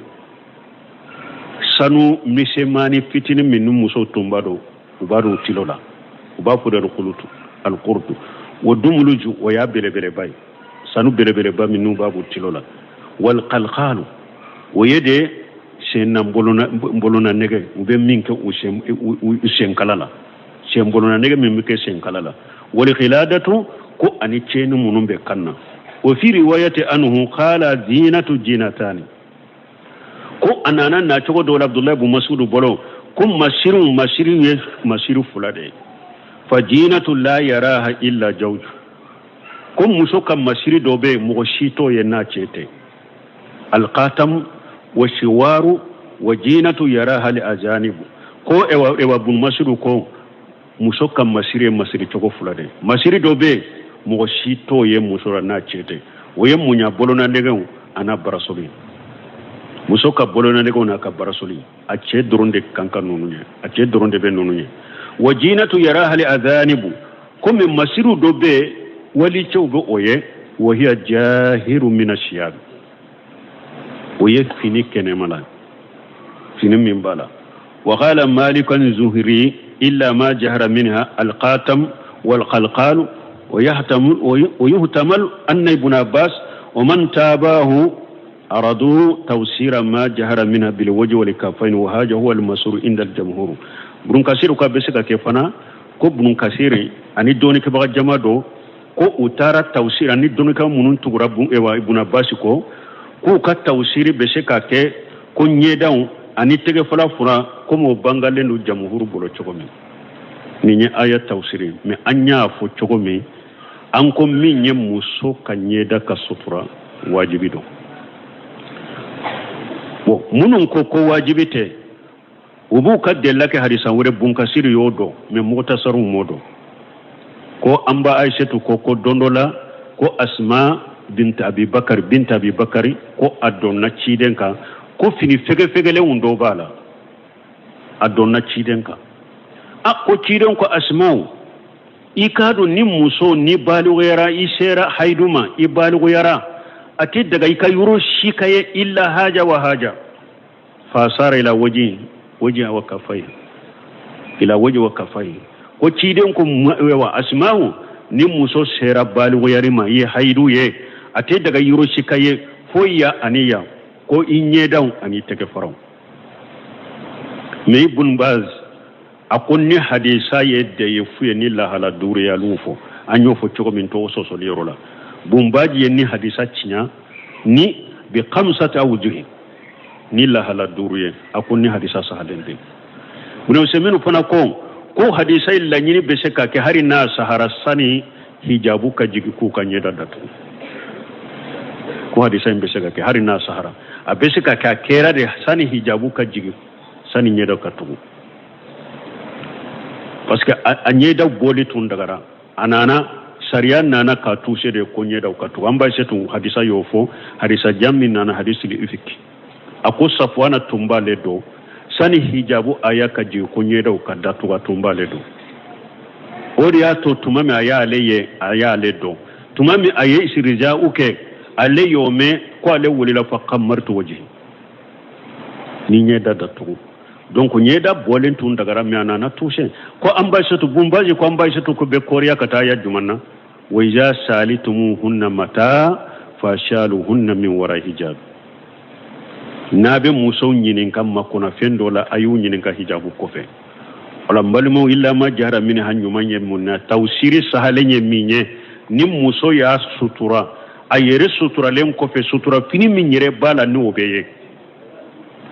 Sanu misɛnmani fitinin min ni musow tun b'a dɔn, u b'a dɔn tilo la, u b'a fɔ de alqulutu, alqurtu. Wa dumuluju, o y'a belebeleba ye, sanu belebeleba minnu b'a bɔ tilo la. Wal qalqalu, o ye de sen na bolona nɛgɛ, u bɛ min kɛ u sen, u senkala la, sen bolona nɛgɛ min bɛ kɛ senkala la. Wal qiladatu, ko ani cɛni minnu bɛ kan na. Wa fi riwayati anhu qala zinatu jinatani, ko a nana na cogo dɔw la abdullahi bun masudu bolo ko masiriw, masiriw ye masiri fila de ye. Fa jinatu la yaraha illa jawju, ko muso ka masiri dɔ bɛ yen, mɔgɔ si t'o ye n'a cɛ tɛ, alqatam wa siwaru. Wa jinatu yaraha li ajanibu, ko ewa, ewa, bun masudu ko muso ka masiri ye masiri cogo fila de ye. Masiri dɔ bɛ yen, mɔgɔ si t'o ye muso la n'a cɛ tɛ, o ye munya bolonanɛgɛw a n'a barasoli. Muso ka bolonanɛgɛw n'a ka barasoli, a cɛ dɔrɔn de kan ka ninnu ye, a cɛ dɔrɔn de bɛ ninnu ye. Wa jinatu yaraha li azanibu, komi masiriw dɔ bɛ yen, walicɛw bɛ o ye. Wa hiya jahiru mina siyabi, o ye fini kɛnɛma la, fini min b'a la. Wa qala malik an zuhri illa ma jahara minha alqatam walqalqalu. ويحتمل أن ابن عباس ومن تاباه أرادوا توسير ما جهر منها بالوجه والكفين، وهذا هو المسور عند الجمهور. Ibn Kasir ka bɛ se ka kɛ fana ko Ibn Kasir ani dɔnnikɛbaga jama dɔ ko u taara tawsir, ani dɔnnikɛbaga minnu tugura Ibn Abbas kɔ, k'u ka tawsiri bɛ se ka kɛ ko ɲɛdaw ani tɛgɛfala fura, komi o bangalen don jamuhuru bolo cogo min. Nin ye aya tawsiri. Mais an y'a fɔ cogo min, an ko min ye muso ka ɲɛda ka sutura wajibi don. Bon, minnu ko ko wajibi tɛ, u b'u ka delila kɛ hadisan wɛrɛ. Bunkasiri y'o dɔn, mais mugutasaruw m'o dɔn, ko an ba Ayisetu ko ko don dɔ la Ko Asma bint Abibakari bint Abibakari ko a donna ciden kan, ko fini fɛgɛfɛgɛlenw dɔ b'a la, a donna ciden kan. A ko ciden ko Asmaw, i k'a dɔn ni muso ni baliguyara, i sera haidu ma, i baliguyara, a tɛ daga i ka yɔrɔ si ka ye illa haja wa haja. Fa ashara ila waji waji wa kafai ila waji wa kafai. Ko ciden ko wa Asma'u, ni muso sera baliguyari ma, i ye haidu ye, a tɛ daga yɔrɔ si ka ye fo ya ani ya, ko i ɲɛdaw ani tɛgɛ faraw. Mais Ibn Baz a ko ni hadisa ye dayifu ye ni lahala duuru ye, alu fɔ an y'o fɔ cogo min tɔgɔ sɔsɔli yɔrɔ la. Bunbaji ye ni hadisa tiɲɛ ni bi khamsati awjuhi, ni lahala duuru ye, a ko ni hadisa sahalen tɛ. Ibn Usaymin fana ko hadisa ye laɲini bɛ se ka kɛ hali n'a sahara sani hijabu ka jigin k'u ka ɲɛda datugu. Ko hadisa in bɛ se ka kɛ hali n'a sahara, a bɛ se ka kɛ a kɛra de sani hijabu ka jigin, sani ɲɛda ka tugu, parce que a ɲɛda bɔli tun dagara. A nana sariya nana k'a tuse de ko ɲɛdaw ka tugu. An b'a se tun hadisa y'o fɔ, hadisa jan min nana hadisi ifiki, a ko Safuwana tun b'ale dɔn sani hijabu aya ka jigin ko ɲɛdaw ka datugu, a tun b'ale dɔn. O de y'a to tuma min a y'ale ye, a y'ale dɔn. Tuma min a ye isirija'u kɛ, ale y'o mɛn ko ale wulila fa kammartu waji ni ɲɛda datugu. Donc ɲɛda bɔlen tun dagara, mais a nana tuse ko an ba setu bunbaji ko an ba setu ko bɛ koriya ka taa ya juman na wa iza salitumuhunna mata fashaluhunna min wara hijab. N'a bɛ musow ɲininka makɔnɔfɛn dɔ la, a y'u ɲininka hijabu kɔfɛ. Wala n balimaw, illa ma jahara minha ɲuman ye mun na? Tawsiri sahalen ye min ye, ni muso y'a sutura, a yɛrɛ suturalen kɔfɛ, sutura fini min yɛrɛ b'a la n'o bɛ ye,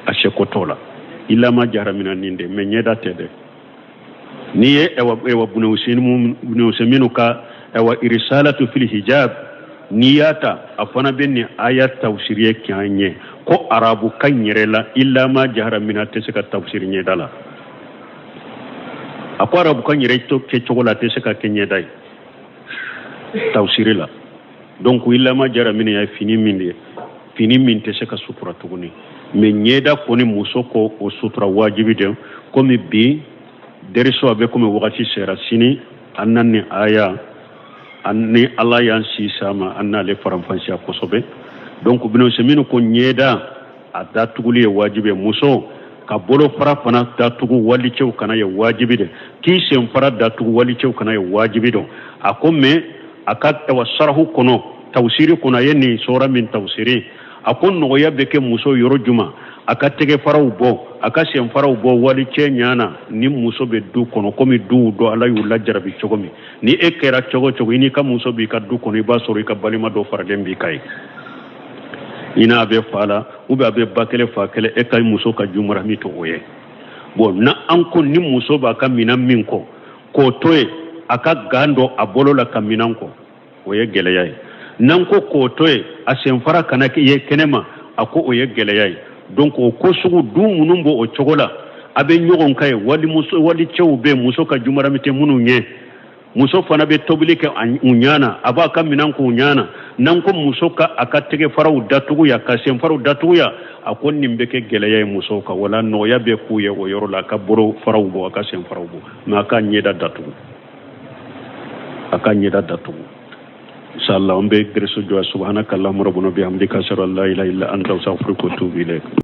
a seko t'o la. Illa ma jahara minha nin de, mais ɲɛda tɛ dɛ. N'i ye ɛwa Ibn Usaymin ka ɛwa irisalatu fil hijab, n'i y'a ta, a fana bɛ nin aya tafsiri ye k'an ɲɛ ko arabu kan yɛrɛ la, illa ma jahara minha tɛ se ka tafsiri ɲɛda la. A ko arabu kan yɛrɛ to kɛcogo la, a tɛ se ka kɛ ɲɛda ye tafsiri la. Donc illa ma jahara minha ye fini min de ye, fini min tɛ se ka sutura tuguni. Mais ɲɛda kɔni, muso ko o sutura wajibi de. Komi bi deriso a bɛ komi wagati sera, sini an na nin aya, an ni Ala y'an si sama, an n'ale faranfasiya kosɛbɛ. Donc Ibn Usaymin ko ɲɛda a datuguli ye wajibi ye, muso ka bolo fara fana datugu walicɛw kana ye wajibi de, k'i sen fara datugu walicɛw kana ye wajibi don. A ko mais a ka wa sarahu kɔnɔ, tawsiri kɔnɔ, a ye nin sɔra min tawsiri, a ko nɔgɔya bɛ kɛ muso yɔrɔ juma, a ka tɛgɛ faraw bɔ, a ka sen faraw bɔ walicɛ ɲana. Ni muso bɛ du kɔnɔ, komi duw dɔ Ala y'u lajarabi cogo min, ni e kɛra cogo cogo, i n'i ka muso b'i ka du kɔnɔ, i b'a sɔrɔ i ka balima dɔ faralen b'i ka ye, i n'a bɛ fa la ou bien a bɛ ba kelen fa kelen, e ka muso ka jumarami to o ye. Bon, na an ko ni muso b'a ka minɛn min kɔ k'o to yen, a ka gan dɔ a bolo la ka minɛn kɔ, o ye gɛlɛya ye. N'an ko k'o to yen, a senfara kana ye kɛnɛma, a ko o ye gɛlɛya ye. Donc o ko sugu du minnu b'o o cogo la, a bɛ ɲɔgɔn kan ye, wali muso wali cɛw bɛ muso ka jumarami tɛ minnu ye, muso fana bɛ tobili kɛ u ɲana, a b'a ka minɛn k'u ɲana. N'an ko muso ka a ka tɛgɛ faraw datugu yan, ka senfaraw datugu yan, a ko nin bɛ kɛ gɛlɛya ye musow kan. Wala nɔgɔya bɛ k'u ye o yɔrɔ la, a ka bolo faraw bɔ, a ka sen faraw bɔ, mais a ka ɲɛda datugu, a ka ɲɛda datugu. Inshallah an bɛ gɛrɛso jɔ. Subhanaka allahumma rabbana bihamdika, ashhadu an la ilaha illa anta, astaghfiruka wa atubu ilayk.